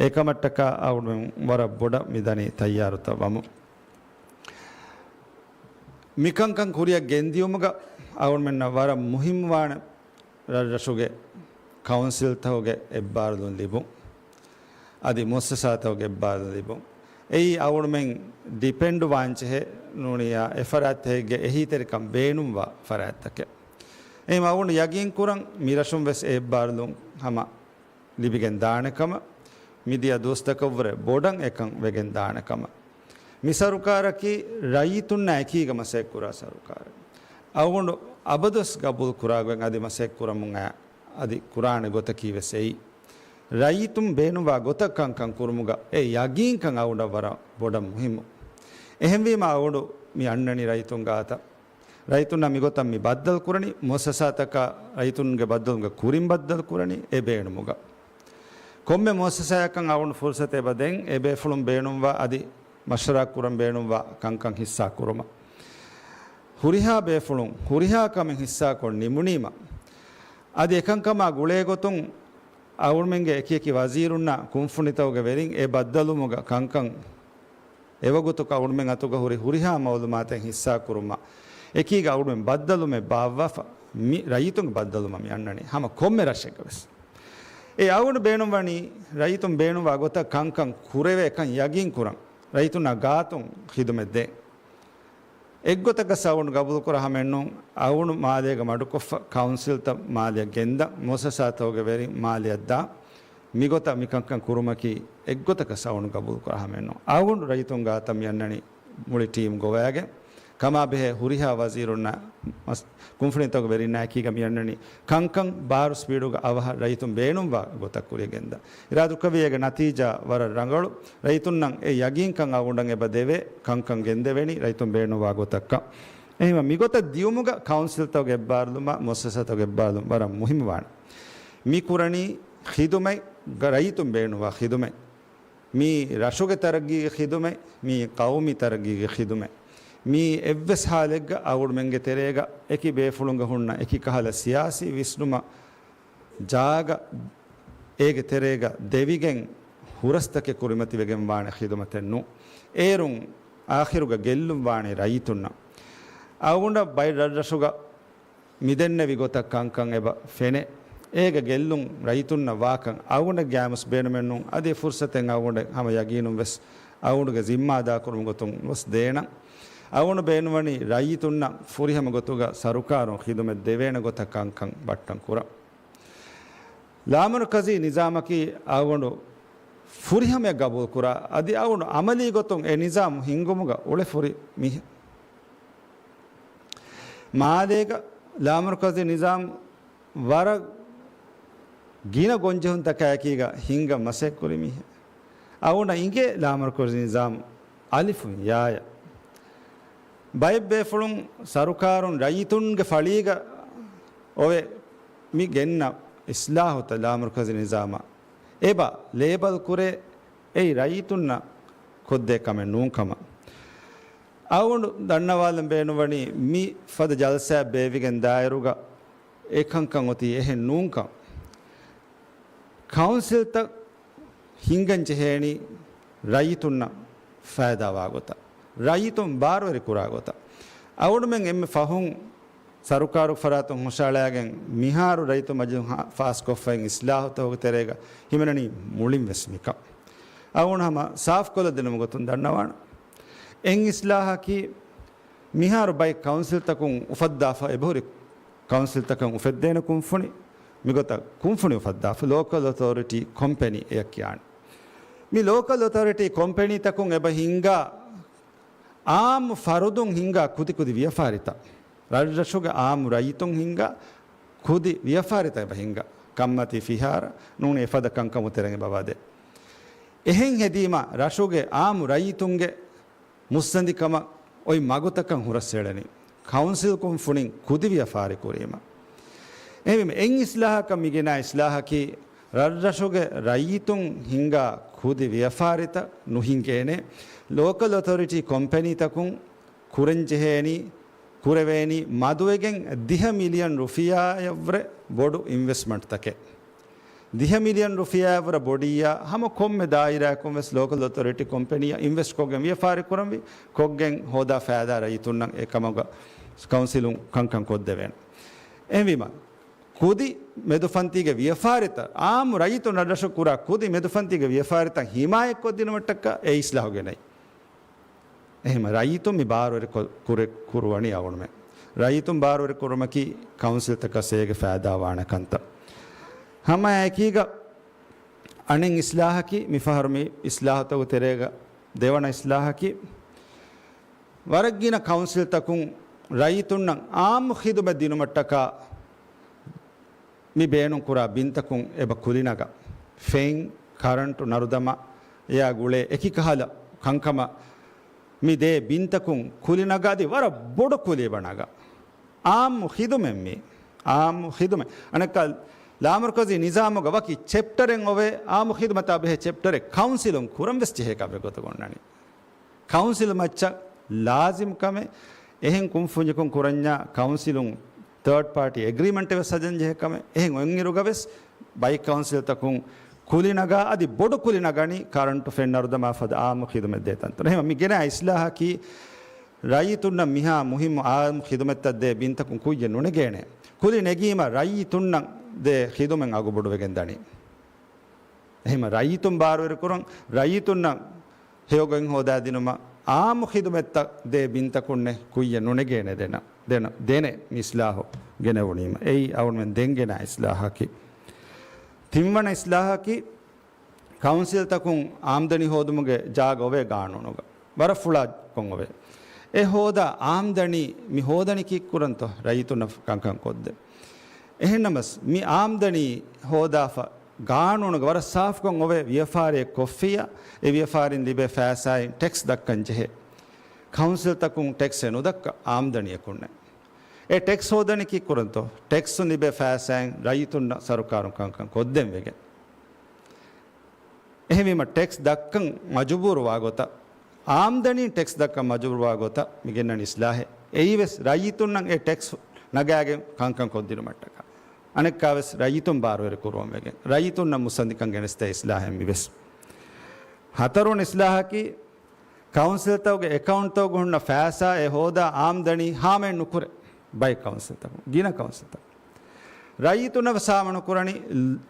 އެކަމަށްޓަކާ އަޅުގަނޑުމެން ވަރަށް ބޮޑަށް މިދަނީ ތައްޔާރުތައް ވަމުން. މިކަންކަން ކުރިއަށް ގެންދިޔުމުގަ އަޅުގަނޑުމެންނަށް ވަރަށް މުހިއްމުވާނެ ރަށްރަށުގެ ކައުންސިލްތަކުގެ އެއްބާރުލުން ލިބުން، އަދި މުއައްސަސާތަކުގެ އެއްބާރުލުން ލިބުން. އެއީ އަޅުގަނޑުމެން ޑިޕެންޑް ވާންޖެހޭ ނޫނިއްޔާ އެފަރާތްތަކެއްގެ އެހީތެރިކަން ބޭނުންވާ ފަރާތްތަކެއް. އެހެން އަޅުގަނޑު ޔަގީން ކުރަން މި ރަށުން ވެސް އެ އެއްބާރުލުން ހަމަ ލިބިގެން ދާނެ ކަމަށް މިދިޔަ ދުވަސްތަކަށްވުރެ ބޮޑަށް އެކަން ވެގެން ދާނެ ކަމަށް. މި ސަރުކާރަކީ ރައްޔިތުންނާ އެކީގަ މަސައްކަތްކުރާ ސަރުކާރެއް. އަޅުގަނޑު އަބަދުވެސް ގަބޫލު ކުރާގޮތް އަދި މަސައްކަތްކުރަމުން އައި އަދި ކުރާނެ ގޮތަކީ ވެސް އެއީ. ރައްޔިތުން ބޭނުންވާ ގޮތަށް ކަންކަން ކުރުމުގަ އެ ޔަގީންކަން އަޅުގަނޑަށް ވަރަށް ބޮޑަށް މުހިއްމު. އެހެންވީމަ އަޅުގަނޑު މި އަންނަނީ ރައްޔިތުން ގާތަށް. ރައްޔިތުންނާ މިގޮތަށް މި ބައްދަލު ކުރަނީ، މުއައްސަސާތަކާ ރައްޔިތުންގެ ބައްދަލުމުގެ ކުރިން ބައްދަލު ކުރަނީ އެ ބޭނުމުގަ. ކޮންމެ މުއައްސަސާއަކަށް އަޅުގަނޑު ފުރުސަތު އެބަ ދޭން، އެ ބޭފުޅުން ބޭނުންވާ އަދި މަޝްވަރާ ކުރަން ބޭނުންވާ ކަންކަން ހިއްސާ ކުރުމަށް. ހުރިހާ ބޭފުޅުން ހުރިހާ ކަމެއް ހިއްސާކޮށް ނިމުނީމަ، އަދި އެކަންކަމާ ގުޅޭގޮތުން އަޅުގަނޑުމެންގެ އެކިއެކި ވަޒީރުންނާ ކުންފުނިތަކުގެ ވެރިން އެ ބައްދަލުމުގަ ކަންކަން އެވަގުތު އަޅުގަނޑުމެން އަތުގަ ހުރި ހުރިހާ މައުލޫމާތެއް ހިއްސާކުރުމަށް އެކީގަ އަޅުގަނޑުމެން ބައްދަލުމެއް ބާއްވާފަ، މި ރައްޔިތުންގެ ބައްދަލުމަށް މި އަންނަނީ ހަމަ ކޮންމެ ރަށެއްގަ ވެސް. އެ އަޅުގަނޑު ބޭނުންވަނީ ރައްޔިތުން ބޭނުންވާ ގޮތަށް ކަންކަން ކުރެވޭ ކަން ޔަގީން ކުރަން، ރައްޔިތުންނާ ގާތުން ޚިދުމަތް ދޭން. އެއްގޮތަކަށް އަޅުގަނޑު ގަބޫލުކުރާ ހަމައެއްނޫން، އަޅުގަނޑު މާލޭގަ މަޑުކޮށްފަ ކައުންސިލްތައް މާލެއަށް ގެންދަން، މުއައްސަސާތަކުގެ ވެރިން މާލެއަށް ދާން. މިގޮތަށް މިކަންކަން ކުރުމަކީ އެއްގޮތަކަށް އަޅުގަނޑު ގަބޫލުކުރާ ހަމައެއްނޫން. އަޅުގަނޑު ރައްޔިތުން ގާތަށް މިއަންނަނީ މުޅި ޓީމް ގޮވައިގެން، ކަމާބެހޭ ހުރިހާ ވަޒީރުންނާ މަސް-، ކުންފުނިތަކުގެ ވެރިންނާ އެކީގަ މިއަންނަނީ ކަންކަން ބާރު ސްޕީޑުގަ އަވަހަށް ރައްޔިތުން ބޭނުންވާ ގޮތަށް ކުރިޔަށް ގެންދަން. އިރާދަކުރެއްވި އޭގެ ނަތީޖާ ވަރަށް ރަނގަޅު. ރައްޔިތުންނަށް އެ ޔަގީންކަން އަޅުގަނޑަށް އެބަ ދެވޭ، ކަންކަން ގެންދެވެނީ ރައްޔިތުން ބޭނުންވާ ގޮތަކަށް. އެހެންވީމަ މިގޮތަށް ދިޔުމުގަ ކައުންސިލްތަކުގެ އެއްބާރުލުމާ މުއައްސަސާތަކުގެ އެއްބާރުލުން ވަރަށް މުހިއްމުވާނެ. މި ކުރަނީ ޚިދުމަތް، ރައްޔިތުން ބޭނުންވާ ޚިދުމަތް. މީ ރަށުގެ ތަރައްގީގެ ޚިދުމަތް، މީ ޤައުމީ ތަރައްގީގެ ޚިދުމަތް. މީ އެއްވެސް ހާލެއްގަ އަޅުގަނޑުމެންގެ ތެރޭގަ އެކި ބޭފުޅުންގެ ހުންނަ އެކި ކަހަލަ ސިޔާސީ ވިސްނުމަށް ޖާގަ އޭގެ ތެރޭގަ ދެވިގެން ހުރަސްތަކެއް ކުރިމަތިވެގެން ވާނެ ޚިދުމަތެއް ނޫން. އޭރުން އާޚިރުގަ ގެއްލުން ވާނީ ރައްޔިތުންނަށް. އަޅުގަނޑަށް ބައެއް ރަށްރަށުގަ މިދެންނެވި ގޮތަށް ކަންކަން އެބަ ފެނޭ. އޭގަ ގެއްލުން ރައްޔިތުންނަށް ވާކަން އަޅުގަނޑަށް ގާތްމުސް ބޭނުމެއްނޫން. އަދި އެ ފުރުސަތެއް އަޅުގަނޑަށް ހަމަ ޔަގީނުން ވެސް އަޅުގަނޑުގެ ޒިންމާ އަދާކުރުމުގެ ގޮތުން ވެސް ދޭނަން. އަޅުގަނޑު ބޭނުންވަނީ ރައްޔިތުންނަށް ފުރިހަމަ ގޮތުގަ ސަރުކާރުން ޚިދުމަތް ދެވޭނެ ގޮތަށް ކަންކަން ބައްޓަން ކުރަން. ލާމަރުކަޒީ ނިޒާމަކީ އަޅުގަނޑު ފުރިހަމަޔަށް ގަބޫލުކުރާ، އަދި އަޅުގަނޑު އަމަލީ ގޮތުން އެ ނިޒާމު ހިންގުމުގަ އުޅޭ ފުރި މީހެއް. މާލޭގަ ލާމަރުކަޒީ ނިޒާމް ވަރަށް ގިނަ ގޮންޖެހުންތަކާއެކީގަ ހިންގަން މަސައްކަތްކުރި މީހެއް. އަޅުގަނޑަށް އިނގޭ ލާމަރުކަޒީ ނިޒާމް އަލިފުން ޔާޔަށް. ބައެއް ބޭފުޅުން ސަރުކާރުން ރައްޔިތުންގެ ފަޅީގަ އޮވެ މި ގެންނަ އިސްލާހުތައް ލާމަރުކަޒީ ނިޒާމަށް އެބަ ލޭބަލް ކުރޭ އެއީ ރައްޔިތުންނަށް ކޮށްދޭ ކަމެއް ނޫން ކަމަށް. އަޅުގަނޑު ދަންނަވާލަން ބޭނުންވަނީ މި ފަދަ ޖަލްސާއެއް ބޭއްވިގެން ދާއިރުގަ އެކަންކަން އޮތީ އެހެން ނޫންކަން. ކައުންސިލްތައް ހިންގަން ޖެހޭނީ ރައްޔިތުންނަށް ފައިދާވާ ގޮތަށް، ރައްޔިތުން ބާރުވެރި ކުރާ ގޮތަށް. އަޅުގަނޑުމެން އެންމެ ފަހުން ސަރުކާރު ފަރާތުން ހުށައަޅައިގެން މިހާރު ރައްޔިތު މަޖިލިހުން ފާސްކޮށްފައި އިސްލާހުތަކުގެ ތެރޭގަ ހިމެނެނީ މުޅިން ވެސް މިކަން. އަޅުގަނޑު ހަމަ ސާފުކޮށްލަ ދިނުމުގެ ގޮތުން ދަންނަވާނަން. އެއް އިސްލާހަކީ މިހާރު ބައެއް ކައުންސިލްތަކުން އުފައްދާފަ އެބަހުރި ކައުންސިލްތަކަށް އުފެއްދޭނެ ކުންފުނި، މިގޮތަށް ކުންފުނި އުފައްދާފަ ލޯކަލް އޮތޯރިޓީ ކޮމްޕެނީ އެއަށް ކިޔާނެ. މި ލޯކަލް އޮތޯރިޓީ ކޮމްޕެނީތަކުން އެބަ ހިންގާ އާއްމު ފަރުދުން ހިންގާ ކުދިކުދި ވިޔަފާރިތައް، ރަށްރަށުގެ އާއްމު ރައްޔިތުން ހިންގާ ކުދި ވިޔަފާރިތައް އެބަ ހިންގާ، ކަންމަތީ ފިހާރަ ނޫނީ އެފަދަ ކަންކަމުގެ ތެރެއިން އެބަ ވަދޭ. އެހެން ހެދީމަ ރަށުގެ އާއްމު ރައްޔިތުންގެ މުއްސަނދިކަމަށް އޮތް މަގުތަކަށް ހުރަސްއެޅެނީ ކައުންސިލް ކުންފުނިން ކުދި ވިޔަފާރި ކުރީމަ. އެހެންވީމަ އެއް އިސްލާހަކަށް މި ގެނައި އިސްލާހަކީ ރަށްރަށުގެ ރައްޔިތުން ހިންގާ ކުދި ވިޔަފާރިތައް ނުހިނގޭނެ. ލޯކަލް އޮތޯރިޓީ ކޮމްޕެނީތަކުން ކުރަންޖެހޭނީ، ކުރެވޭނީ މަދުވެގެން ދިހަ މިލިއަން ރުފިޔާއަށްވުރެ ބޮޑު އިންވެސްޓްމަންޓްތަކެއް. ދިހަ މިލިއަން ރުފިޔާއަށްވުރެ ބޮޑިއްޔާ ހަމަ ކޮންމެ ދާއިރާއަކުން ވެސް ލޯކަލް އޮތޯރިޓީ ކޮމްޕެނީއަށް އިންވެސްޓްކޮށްގެން ވިޔަފާރި ކުރަންވީ، ކޮށްގެން ހޯދާ ފައިދާ ރައްޔިތުންނަށް އެކަމުގަ ކައުންސިލުން ކަންކަން ކޮށްދެވޭނެ. އެހެންވީމަ، ކުދި މެދުފަންތީގެ ވިޔަފާރިތައް، އާއްމު ރައްޔިތުން ރަށްރަށު ކުރާ ކުދި މެދުފަންތީގެ ވިޔަފާރިތައް ހިމާޔަތްކޮށްދިނުމަށްޓަކާ އެ އިސްލާހު ގެނައީ. އެހެން ރައްޔިތުން މި ބާރުވެރި ކު-، ކުރެ-، ކުރުވަނީ އަޅުގަނޑުމެން. ރައްޔިތުން ބާރުވެރި ކުރުމަކީ ކައުންސިލްތަކަށް އޭގެ ފައިދާ ވާނެ ކަންތައް. ހަމަ އެކީގަ އަނެއް އިސްލާހަކީ، މިފަހަރު މި އިސްލާހުތަކުގެ ތެރޭގަ ދެވަނަ އިސްލާހަކީ، ވަރަށްގިނަ ކައުންސިލްތަކުން ރައްޔިތުންނަށް އާއްމު ޚިދުމަތް ދިނުމަށްޓަކާ މި ބޭނުންކުރާ ބިންތަކުން އެބަ ކުލިނަގާ، ފެން، ކަރަންޓު، ނަރުދަމާ، އެއާ ގުޅޭ އެކި ކަހަލަ ކަންކަމަށް މި ދޭ ބިންތަކުން ކުލިނަގާ، އަދި ވަރަށް ބޮޑު ކުލި އެބަ ނަގާ. އާއްމު ޚިދުމަތް މީ. އާއްމު ޚިދުމަތް. އަނެއްކާ ލާމަރުކަޒީ ނިޒާމުގަ ވަކި ޗެޕްޓަރެއް އޮވޭ، އާއްމު ޚިދުމަތާ ބެހޭ ޗެޕްޓަރެއް ކައުންސިލުން ކުރަން ވެސް ޖެހޭ ކަމެއް ގޮތަކަށް އޮންނަނީ. ކައުންސިލް މައްޗަށް ލާޒިމް ކަމެއް، އެހެން ކުންފުންޏަކުން ކުރަންޏާ ކައުންސިލުން ތާޑް ޕާޓީ އެގްރީމަންޓެއް ވެސް ހަދަން ޖެހޭ ކަމެއް. އެހެން އޮތްއިރުގަ ވެސް ބައެއް ކައުންސިލްތަކުން ކުލި ނަގާ، އަދި ބޮޑު ކުލި ނަގަނީ ކަރަންޓު، ފެން، ނަރުދަމާ ފަދަ އާއްމު ޚިދުމަތް ދޭ ތަންތަން. އެހެން މި ގެނައި އިސްލާހަކީ ރައްޔިތުންނަށް މިހާ މުހިއްމު އާއްމު ޚިދުމަތްތައް ދޭ ބިންތަކުން ކުއްޔަށް ނުނެގޭނެ. ކުލި ނެގީމަ ރައްޔިތުންނަށް ދޭ ޚިދުމަތް އަގުބޮޑުވެގެން ދަނީ. އެހެން ރައްޔިތުން ބާރުވެރިކުރަން، ރައްޔިތުންނަށް ހެޔޮގޮތް ހޯދާދިނުމަށް އާއްމު ޚިދުމަތްތައް ދޭ ބިންތަކުންނެ ކުއްޔަށް ނުނެގޭނެ ދެނަ، ދެނަ، ދެނެ މި އިސްލާހު ގެނެވުނީމަ. އެއީ އަޅުމެން ދެން ގެނާ އިސްލާހަކީ. ތިންވަނަ އިސްލާހަކީ، ކައުންސިލްތަކުން އާމްދަނީ ހޯދުމުގެ ޖާގަ އޮވޭ ގާނޫނުގަ. ވަރަށް ފުޅާކޮށް އޮވޭ. އެ ހޯދާ އާމްދަނީ، މި ހޯދަނީ ކީއްކުރަންތޯ؟ ރައްޔިތުންނަށް ކަންކަން ކޮށްދޭ. އެހެންނަމަސް، މި އާމްދަނީ ހޯދާފަ ގާނޫނުގަ ވަރަށް ސާފުކޮށް އޮވޭ، ވިޔަފާރިއެއް ކޮށްފިއްޔާ، އެ ވިޔަފާރިން ލިބޭ ފައިސާއިން ޓެކްސް ދައްކަން ޖެހޭ. ކައުންސިލްތަކުން ޓެކްސް ނުދައްކާ އާމްދަނީއަކުންނެއް. އެ ޓެކްސް ހޯދަނީ ކީއްކުރަންތޯ؟ ޓެކްސުން ލިބޭ ފައިސާއިން ރައްޔިތުންނަށް ސަރުކާރުން ކަންކަން ކޮށްދޭން ވެގެން. އެހެންވީމަ ޓެކްސް ދައްކަން މަޖުބޫރުވާ ގޮތަށް، އާމްދަނީން ޓެކްސް ދައްކަން މަޖުބޫރުވާ ގޮތަށް މި ގެންނަން އިސްލާހެއް. އެއީވެސް ރައްޔިތުންނަށް އެ ޓެކްސް ނަގާގެން ކަންކަން ކޮށްދިނުމަށްޓަކާ. އަނެއްކާވެސް ރައްޔިތުން ބާރުވެރި ކުރުވަން ވެގެން. ރައްޔިތުންނަށް މުއްސަނދިކަން ގެނެސްދޭ އިސްލާހެއް މިވެސް. ހަތަރުވަނަ އިސްލާހަކީ، ކައުންސިލްތަކުގެ އެކައުންޓްތަކުގަ ހުންނަ ފައިސާ އެ ހޯދާ އާމްދަނީ ހާމައެއް ނުކުރޭ. ބައެއް ކައުންސިލްތަކުން، ގިނަ ކައުންސިލްތަކުން. ރައްޔިތުންނަށް ހާމަ ނުކުރަނީ،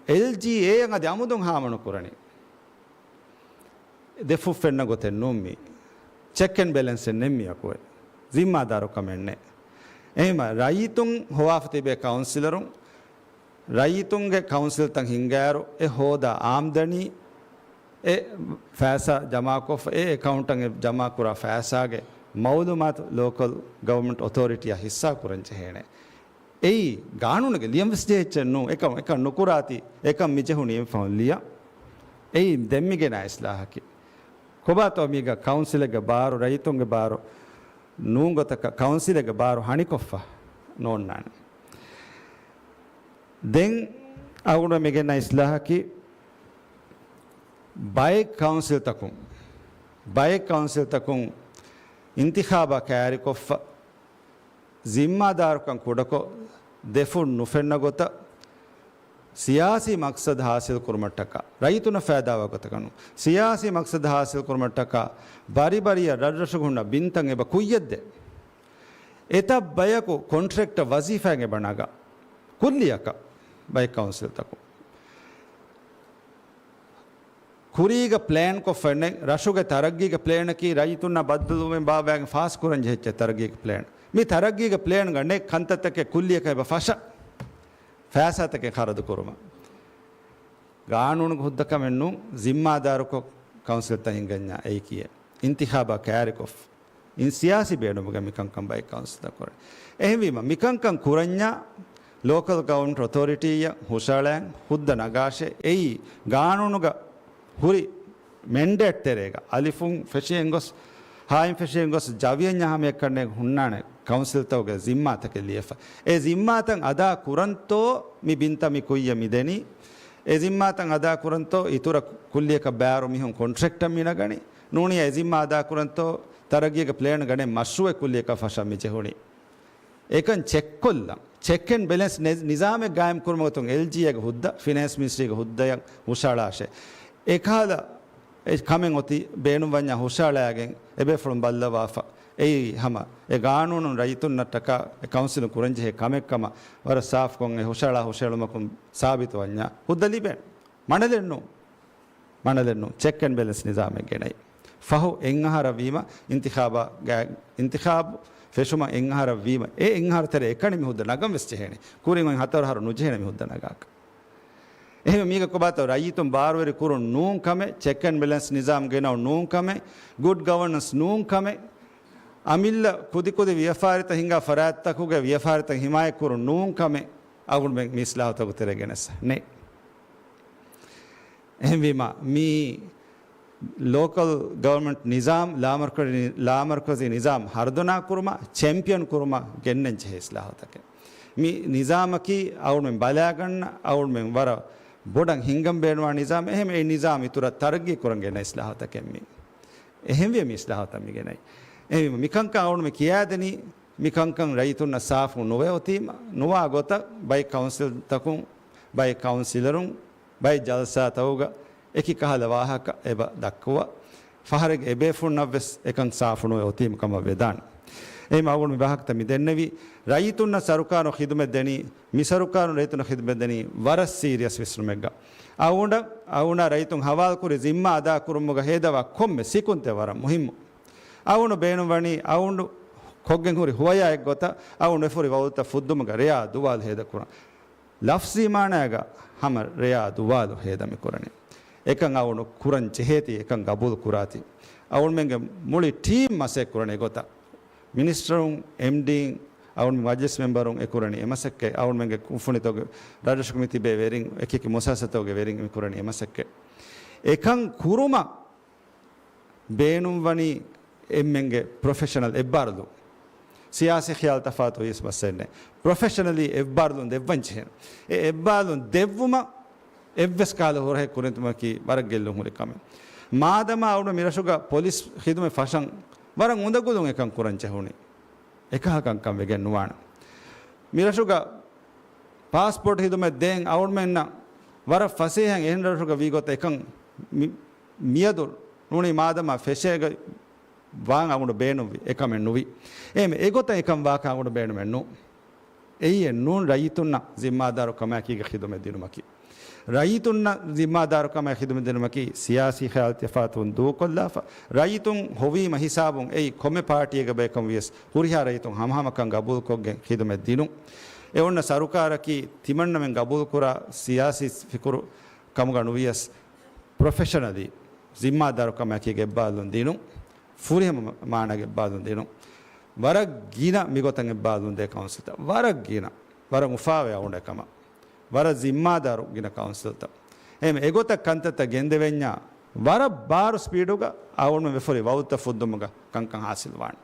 އެލްޖީއޭ އަށް އަދި އަމުދުން ހާމަ ނުކުރަނީ. ދެފުށް ފެންނަ ގޮތެއް ނޫން މީ. ޗެކް އެންޑް ބެލެންސެއް ނެތް މީ އަކުވެ. ޒިންމާދާރުކަމެއް ނެތް. އެހެންވީމަ ރައްޔިތުން ހޮވާފަ ތިބޭ ކައުންސިލަރުން، ރައްޔިތުންގެ ކައުންސިލްތައް ހިންގާއިރު އެ ހޯދާ އާމްދަނީ، އެ ފައިސާ ޖަމާކޮށްފަ، އެ އެކައުންޓަށް އެ ޖަމާކުރާ ފައިސާގެ މައުލޫމާތު ލޯކަލް ގަވަރމަންޓް އޮތޯރިޓީއަށް ހިއްސާ ކުރަން ޖެހޭނެ. އެއީ ގާނޫނުގެ ލިޔަން ވެސް ޖެހިއްޗެއް ނޫން. އެކަން، އެކަން ނުކުރާތީ، އެކަން މި ޖެހުނީ އެއްފަހުން ލިޔަން. އެއީ ދެން މި ގެނާ އިސްލާހަކީ. ކޮބާތޯ މީގަ ކައުންސިލެއްގެ ބާރު، ރައްޔިތުންގެ ބާރު ނޫން ގޮތަކަށް ކައުންސިލެއްގެ ބާރު ހަނިކޮށްފަ ނޯންނާނެ. ދެން އަޅުގަނޑު މި ގެންނަ އިސްލާހަކީ، ބައެއް ކައުންސިލްތަކުން، ބައެއް ކައުންސިލްތަކުން އިންތިޚާބާ ކައިރިކޮށްފަ، ޒިންމާދާރުކަން ކުޑަކޮށް، ދެފުށް ނުފެންނަ ގޮތަށް، ސިޔާސީ މަޤްޞަދު ހާސިލް ކުރުމަށްޓަކާ، ރައްޔިތުންނަށް ފައިދާވާ ގޮތަކަށް ނޫން، ސިޔާސީ މަޤްޞަދު ހާސިލް ކުރުމަށްޓަކާ، ބަރިބަރިއަށް ރަށްރަށުގަ ހުންނަ ބިންތައް އެބަ ކުއްޔަށްދޭ. އެތައް ބަޔަކު ކޮންޓްރެކްޓަށް ވަޒީފާއިން އެބަ ނަގާ. ކުއްލިއަކަށް ބައެއް ކައުންސިލްތަކުން. ކުރީގަ ޕްލޭން ކޮށްފައެއް ނެތް. ރަށުގެ ތަރައްގީގެ ޕްލޭނަކީ ރައްޔިތުންނާ ބައްދަލުވުމެއް ބާއްވައިގެން ފާސް ކުރަން ޖެހިއްޖެ ތަރައްގީގެ ޕްލޭން. މި ތަރައްގީގެ ޕްލޭންގަ ނެތް ކަންތައްތަކެއް ކުއްލިއަކަށް އެބަ ފަށާ ފައިސާތަކެއް ޚަރަދު ކުރުމަށް. ގާނޫނުގެ ހުއްދަ ކަމެއް ނޫން، ޒިންމާދާރުކޮށް ކައުންސިލްތައް ހިންގަންޏާ އެއީކީއެއް. އިންތިޚާބާ ކައިރިކޮށް، އިން ސިޔާސީ ބޭނުމުގަ މިކަންކަން ބައެއް ކައުންސިލްތައް ކުރޭ. އެހެންވީމަ، މިކަންކަން ކުރަންޏާ ލޯކަލް ގަވަރމަންޓް އޮތޯރިޓީއަށް ހުށަހަޅައިން ހުއްދަ ނަގާށޭ. އެއީ ގާނޫނުގަ ހުރި މެންޑޭޓް ތެރޭގަ އަލިފުން ފެށިގެން ގޮސް، ހާއިން ފެށިގެން ގޮސް، ޖަވިއެއް ހަމައެއްކަންނޭ ހުންނާނެ ކައުންސިލްތަކުގެ ޒިންމާތަކެއް ލިޔެފަ. އެ ޒިންމާތައް އަދާ ކުރަންތޯ މި ބިންތައް މި ކުއްޔަށް މި ދެނީ؟ އެ ޒިންމާތައް އަދާ ކުރަންތޯ އިތުރަށް ކުއްލިއަކަށް ބާރު މީހުން ކޮންޓްރެކްޓަށް މި ނަގަނީ؟ ނޫނީ އެ ޒިންމާ އަދާ ކުރަންތޯ ތަރައްގީގެ ޕްލޭންގަ ނެތް މަޝްރޫއެއް ކުއްލިއަކަށް ފަށަން މި ޖެހުނީ؟ އެކަން ޗެކްކޮށްލަން، ޗެކް އެންޑް ބެލެންސް ނި-، ނިޒާމެއް ގާއިމް ކުރުމުގެ ގޮތުން އެލްޖީއޭގެ ހުއްދަ، ފިނޭންސް މިނިސްޓްރީގެ ހުއްދަޔަށް ހުށަހަޅާށޭ. އެކަހަލަ އެ ކަމެއް އޮތީ ބޭނުންވަންޏާ ހުށަހަޅައިގެން އެބޭފުޅުން ބައްލަވާފަ. އެއީ ހަމަ އެ ގާނޫނުން ރައްޔިތުންނަށްޓަކާ އެ ކައުންސިލުން ކުރަންޖެހޭ ކަމެއް ކަމަށް ވަރަށް ސާފުކޮށް އެ ހުށަހަޅާ ހުށަހެޅުމަކުން ސާބިތުވަންޏާ ހުއްދަ ލިބޭނެ. މަނަލެއްނު. މަނަލެއްނު، ޗެކް އެންޑް ބެލެންސް ނިޒާމެއް ގެނައި. ފަހު އެއްއަހަރަށް ވީމަ، އިންތިޚާބާ ގާ-، އިންތިޚާބު ފެށުމަށް އެއްއަހަރަށް ވީމަ، އެ އެއްއަހަރު ތެރޭ އެކަނި މި ހުއްދަ ނަގަން ވެސް ޖެހޭނެ. ކުރިން އޮތް ހަތަރު އަހަރު ނުޖެހޭނެ މި ހުއްދަ ނަގާކަށް. އެހެންވެ މީގަ ކޮބާތޯ ރައްޔިތުން ބާރުވެރި ކުރުން ނޫން ކަމެއް، ޗެކް އެންޑް ބެލެންސް ނިޒާމް ގެނައުން ނޫން ކަމެއް، ގުޑް ގަވަނަންސް ނޫން ކަމެއް، އަމިއްލަ ކުދިކުދި ވިޔަފާރިތައް ހިނގާ ފަރާތްތަކުގެ ވިޔަފާރިތައް ހިމާޔަތް ކުރުން ނޫން ކަމެއް، އަޅުގަނޑުމެން މި އިސްލާހުތަކުގެ ތެރޭ ގެނެސް ނެތް. އެހެންވީމަ، މީ ލޯކަލް ގަވަރމަންޓް ނިޒާމް، ލާމަރުކަޒީ، ލާމަރުކަޒީ ނިޒާމް ހަރުދަނާ ކުރުމަށް، ޗެމްޕިއަން ކުރުމަށް ގެންނަން ޖެހޭ އިސްލާހުތަކެއް. މި ނިޒާމަކީ އަޅުގަނޑުމެން ބަލާގަންނަ، އަޅުގަނޑުމެން ވަރަށް ބޮޑަށް ހިންގަން ބޭނުންވާ ނިޒާމެއް. އެހެން އެ ނިޒާމް އިތުރަށް ތަރައްގީ ކުރަން ގެންނަ އިސްލާހުތަކެއް މީ. އެހެންވެ މި އިސްލާހުތައް މި ގެނައީ. އެހެންވީމަ މިކަންކަން އަޅުގަނޑުމެން ކިޔާދެނީ، މިކަންކަން ރައްޔިތުންނަށް ސާފު ނުވެ އޮތީމަ، ނުވާ ގޮތަށް ބައެއް ކައުންސިލްތަކުން، ބައެއް ކައުންސިލަރުން، ބައެއް ޖަލްސާތަކުގަ އެކި ކަހަލަ ވާހަކަ އެބަ ދައްކުވާ، ފަހަރެއްގެ އެބޭފުޅުންނަށްވެސް އެކަން ސާފު ނުވެ އޮތީމަ ކަމަށް ވެދާނެ. އެހެން އަޅުގަނޑު މި ވާހަކަތައް މި ދެންނެވީ، ރައްޔިތުންނަށް ސަރުކާރުން ޚިދުމަތް ދެނީ، މި ސަރުކާރުން ރައްޔިތުންނަށް ޚިދުމަތް ދެނީ ވަރަށް ސީރިއަސް ވިސްނުމެއްގަ. އަޅުގަނޑަށް، އަޅުގަނޑާ ރައްޔިތުން ހަވާލުކުރި ޒިންމާ އަދާކުރުމުގަ ހޭދަވާ ކޮންމެ ސިކުންތެއް ވަރަށް މުހިއްމު. އަޅުގަނޑު ބޭނުންވަނީ އަޅުގަނޑު ކޮށްގެން ހުރި ހުވަޔާ އެއްގޮތަށް އަޅުގަނޑު އެފުރި ވައުދުތައް ފުއްދުމުގަ ރެޔާ ދުވާލު ހޭދަކުރަން. ލަފްޒީ މާނައިގަ ހަމަ ރެޔާ ދުވާލު ހޭދަ މި ކުރަނީ. އެކަން އަޅުގަނޑު ކުރަން ޖެހޭތީ، އެކަން ގަބޫލު ކުރާތީ. އަޅުގަނޑުމެންގެ މުޅި ޓީމް މަސައްކަތް ކުރަނީ އެގޮތަށް. މިނިސްޓަރުން، އެމްޑީން، އަޅުގަނޑު މަޖިލިސް މެމްބަރުން އެ ކުރަނީ އެ މަސައްކަތް. އަޅުގަނޑުމެންގެ ކުންފުނިތަކުގެ ރަށްރަށުގަ މި ތިބޭ ވެރިން، އެކި އެކި މުއައްސަސާތަކުގެ ވެރިން މި ކުރަނީ އެ މަސައްކަތް. އެކަން ކުރުމަށް ބޭނުންވަނީ އެންމެންގެ ޕްރޮފެޝަނަލް އެއްބާރުލުން. ސިޔާސީ ޚިޔާލު ތަފާތު ވިޔަސް މައްސަލައެއް ނެތް. ޕްރޮފެޝަނަލީ އެއްބާރުލުން ދެއްވަން ޖެހޭނެ. އެ އެއްބާރުލުން ދެއްވުމަށް އެއްވެސް ކަހަލަ ހުރަހެއް ކުރިމަތީ ވަރަށް ގެއްލުން ހުރި ކަމެއް. މާދަމާ އަޅުގަނޑު މިރަށުގަ ޕޮލިސް ޚިދުމަތް ފަށަން ވަރަށް އުނދަގުލުން އެކަން ކުރަން ޖެހުނީ. އެކަހަލަ ކަންކަން ވެގެން ނުވާނެ. މިރަށުގަ ޕާސްޕޯޓް ޚިދުމަތް ދޭން އަޅުގަނޑުމެންނަށް ވަރަށް ފަސޭހައިން އެހެން ރަށުގަ ވީ ގޮތަށް އެކަން މި-، މިއަދު ނޫނީ މާދަމާ ފެށޭގަ ވާން އަޅުގަނޑު ބޭނުންވި އެކަމެއް ނުވި. އެހެން އެގޮތަށް އެކަން ވާކަށް އަޅުގަނޑު ބޭނުމެއް ނޫން. އެއީ އެއް ނޫން، ރައްޔިތުންނަށް ޒިންމާދާރުކަމާއެކީގަ ޚިދުމަތް ދިނުމަކީ. ރައްޔިތުންނަށް ޒިންމާދާރުކަމާއެކީ ޚިދުމަތް ދިނުމަކީ ސިޔާސީ ޚިޔާލު ތަފާތުވުން ދޫކޮށްލާފަ، ރައްޔިތުން ހޮވީމަ ހިސާބުން އެއީ ކޮންމެ ޕާޓީއެއްގަ ބައެއްކަމުން ވިޔަސް ހުރިހާ ރައްޔިތުން ހަމަހަމަކަން ގަބޫލުކޮށްގެން ޚިދުމަތް ދިނުން. އެ އޮންނަ ސަރުކާރަކީ ތިމަންނަމެން ގަބޫލުކުރާ ސިޔާސީ ފިކުރު ކަމުގަ ނުވިޔަސް ޕްރޮފެޝަނަލީ ޒިންމާދާރުކަމާއެކީގަ އެއްބާރުލުން ދިނުން. ފުރިހަމަ މާނަގެ އެއްބާރުލުން ދިނުން. ވަރަށް ގިނަ މިގޮތަށް އެއްބާރުލުން ދޭ ކައުންސިލްތައް. ވަރަށް ގިނަ. ވަރަށް އުފާވޭ އަޅުގަނޑު އެކަމަށް. ވަރަށް ޒިންމާދާރު ގިނަ ކައުންސިލްތައް. އެހެން އެގޮތަށް ކަންތައްތައް ގެންދެވެންޏާ ވަރަށް ބާރު ސްޕީޑުގަ އަޅުގަނޑުމެން ވެފަ ހުރި ވައުދުތައް ފުއްދުމުގަ ކަންކަން ހާސިލް ވާނެ.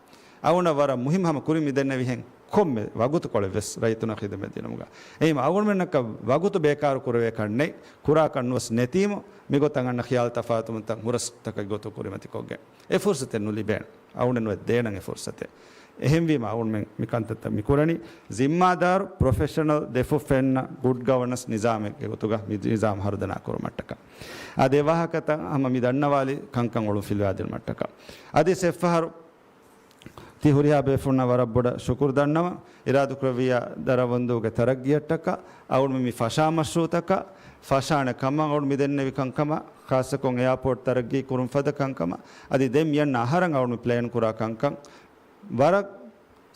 އަޅުގަނޑަށް ވަރަށް މުހިއްމު ހަމަ ކުރިން މި ދެންނެވިހެން ކޮންމެ ވަގުތުކޮޅެއްވެސް ރައްޔިތުންނަށް ޚިދުމަތް ދިނުމުގަ. އެހެން އަޅުގަނޑުމެންނަކަށް ވަގުތު ބޭކާރު ކުރެވޭކަށް ނެތް، ކުރާކަށް ނުވެސް ނެތީމު، މިގޮތަށް އަންނަ ޚިޔާލު ތަފާތުވުންތައް ހުރަސްތަކެއް ގޮތުން ކުރިމަތިކޮށްގެން. އެ ފުރުސަތެއް ނުލިބޭނެ. އަޅުގަނޑެއް ނުވެ ދޭނަން އެ ފުރުސަތެއް. އެހެންވީމަ އަޅުގަނޑުމެން މި ކަންތައްތައް މި ކުރަނީ، ޒިންމާދާރު، ޕްރޮފެޝަނަލް، ދެފުށް ފެންނަ، ގުޑް ގަވަނަންސް ނިޒާމެއްގެ ގޮތުގަ މި ނިޒާމް ހަރުދަނާ ކުރުމަށްޓަކަ. އަދި އެ ވާހަކަތައް ހަމަ މި ދަންނަވާލި ކަންކަން އޮޅުން ފިލުވާދިނުމަށްޓަކަ. އަދި އެއްފަހަރު ތި ހުރިހާ ބޭފުޅުންނަށް ވަރަށް ބޮޑަށް ޝުކުރު ދަންނަވަން. އިރާދަކުރެއްވިއްޔާ ދަރަވަންދޫގެ ތަރައްގީއަށްޓަކާ، އަޅުގަނޑު މި ފަށާ މަޝްރޫއުތަކަށް، ފަށާނެ ކަމަށް އަޅުގަނޑު މި ދެންނެވި ކަންކަމަށް، ޚާއްޞަކޮށް އެއާޕޯޓް ތަރައްގީ ކުރުން ފަދަ ކަންކަމަށް، އަދި ދެން މިއަންނަ އަހަރަށް އަޅުގަނޑު މި ޕްލޭން ކުރާ ކަންކަން ވަރަށް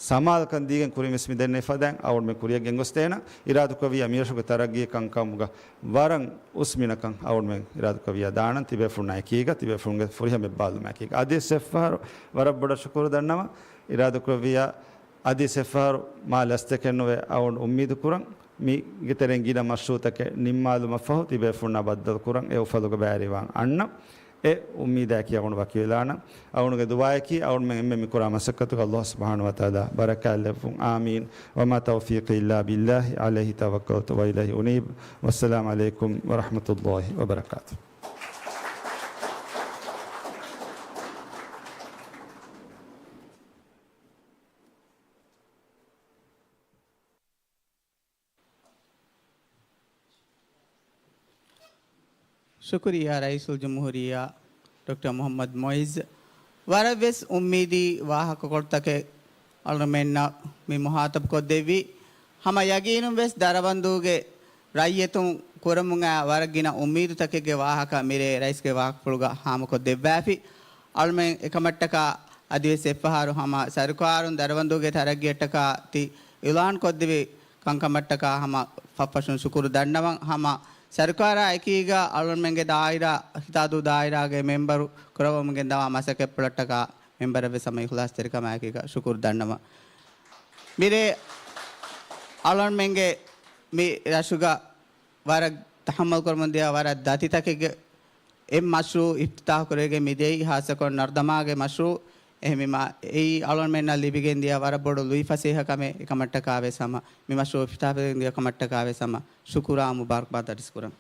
ސަމާލުކަން ދީގެން ކުރިން ވެސް މި ދެންނެވި ފަދައިން އަޅުގަނޑުމެން ކުރިއަށް ގެންގޮސްދޭނަން. އިރާދަކުރެއްވިއްޔާ މިރަށުގެ ތަރައްގީ ކަންކަމުގަ ވަރަށް އުސް މިނަކަށް އަޅުގަނޑުމެން އިރާދަކުރެއްވިއްޔާ ދާނަން ތިބޭފުޅުންނާ އެކީގަ، ތިބޭފުޅުންގެ ފުރިހަމަ އެއްބާރުލުމާ އެކީގަ. އަދިވެސް އެއްފަހަރު ވަރަށް ބޮޑަށް ޝުކުރު ދަންނަވަން. އިރާދަކުރެއްވިއްޔާ އަދިވެސް އެއްފަހަރު މާ ލަސްތަކެއް ނުވެ އަޅުގަނޑު އުއްމީދު ކުރަން. މީގެ ތެރެއިން ގިނަ މަޝްރޫއުތަކެއް ނިންމާލުމަށްފަހު ތިބޭފުޅުންނާ ބައްދަލު ކުރަން އެ އުފަލުގެ ބައިވެރިވާން އަންނަން. އެ އުއްމީދަކީ އަޅުގަނޑު ވަކިވެލާނަން. އަޅުގަނޑުގެ ދުޢާއަކީ އަޅުގަނޑުމެން އެންމެން މިކުރާ މަސައްކަތުގަ ﷲ ސުބްޙާނަހޫ ވަތަޢާލާ ބަރަކާތް ލެއްވުން. އާމީން. وما توفيقي إلا بالله عليه توكلت وإليه أنيب. والسلام عليكم ورحمة الله وبركاته. ޝުކުރިއްޔާ ރައީސުލްޖުމްހޫރިއްޔާ ޑޮކްޓަރ މުޙައްމަދު މުޢިއްޒު. ވަރަށްވެސް އުއްމީދީ ވާހަކަކޮޅުތަކެއް އަޅުގަނޑުމެންނަށް މި މުޚާޠަބު ކޮށްދެއްވި. ހަމަ ޔަގީނުން ވެސް ދަރަވަންދޫގެ ރައްޔިތުން ކުރަމުން އައި ވަރަށް ގިނަ އުއްމީދުތަކެއްގެ ވާހަކަ މިރޭ ރައީސްގެ ވާހަކަފުޅުގަ ހާމަކޮށްދެއްވާފި. އަޅުމެން އެކަމަށްޓަކާ އަދިވެސް އެއްފަހަރު ހަމަ ސަރުކާރުން ދަރަވަންދޫގެ ތަރައްގީއަށްޓަކާ ތި އިޢުލާން ކޮށްދެވި ކަންކަމަށްޓަކާ ހަމަ ފަށްފަށުން ޝުކުރު ދަންނަވަން. ހަމަ ސަރުކާރާ އެކީގަ އަޅުގަނޑުމެންގެ ދާއިރާ، ހިތާދޫ ދާއިރާގެ މެމްބަރު ކުރައްވަމުން ގެންދަވާ މަސައްކަތްޕުޅަށްޓަކާ މެމްބަރަށްވެސް ހަމަ އިޚްލާޞްތެރިކަމާއެކީގަ ޝުކުރު ދަންނަވަން. މިރޭ އަޅުގަނޑުމެންގެ މި ރަށުގަ ވަރަށް ތަޙައްމަލް ކުރަމުންދިޔަ ވަރަށް ދަތިތަކެއްގެ އެއް މަޝްރޫޢު އިފްތިތާޙު ކުރެވިގެން މިދިޔައީ، ޚާއްޞަކޮށް ނަރުދަމާގެ މަޝްރޫޢު. އެހެންވީމާ، އެއީ އަޅުގަނޑުމެންނަށް ލިބިގެންދިޔަ ވަރަށް ބޮޑު ލުއިފަސޭހަކަމެއް. އެކަމަށްޓަކާވެސް ހަމަ މި މަޝްރޫޢު އިފްތިތާޙުވެގެންދިޔަ ކަމަށްޓަކާވެސް ހަމަ ޝުކުރާ މުބާރަކްބާދް އަރިސްކުރަން.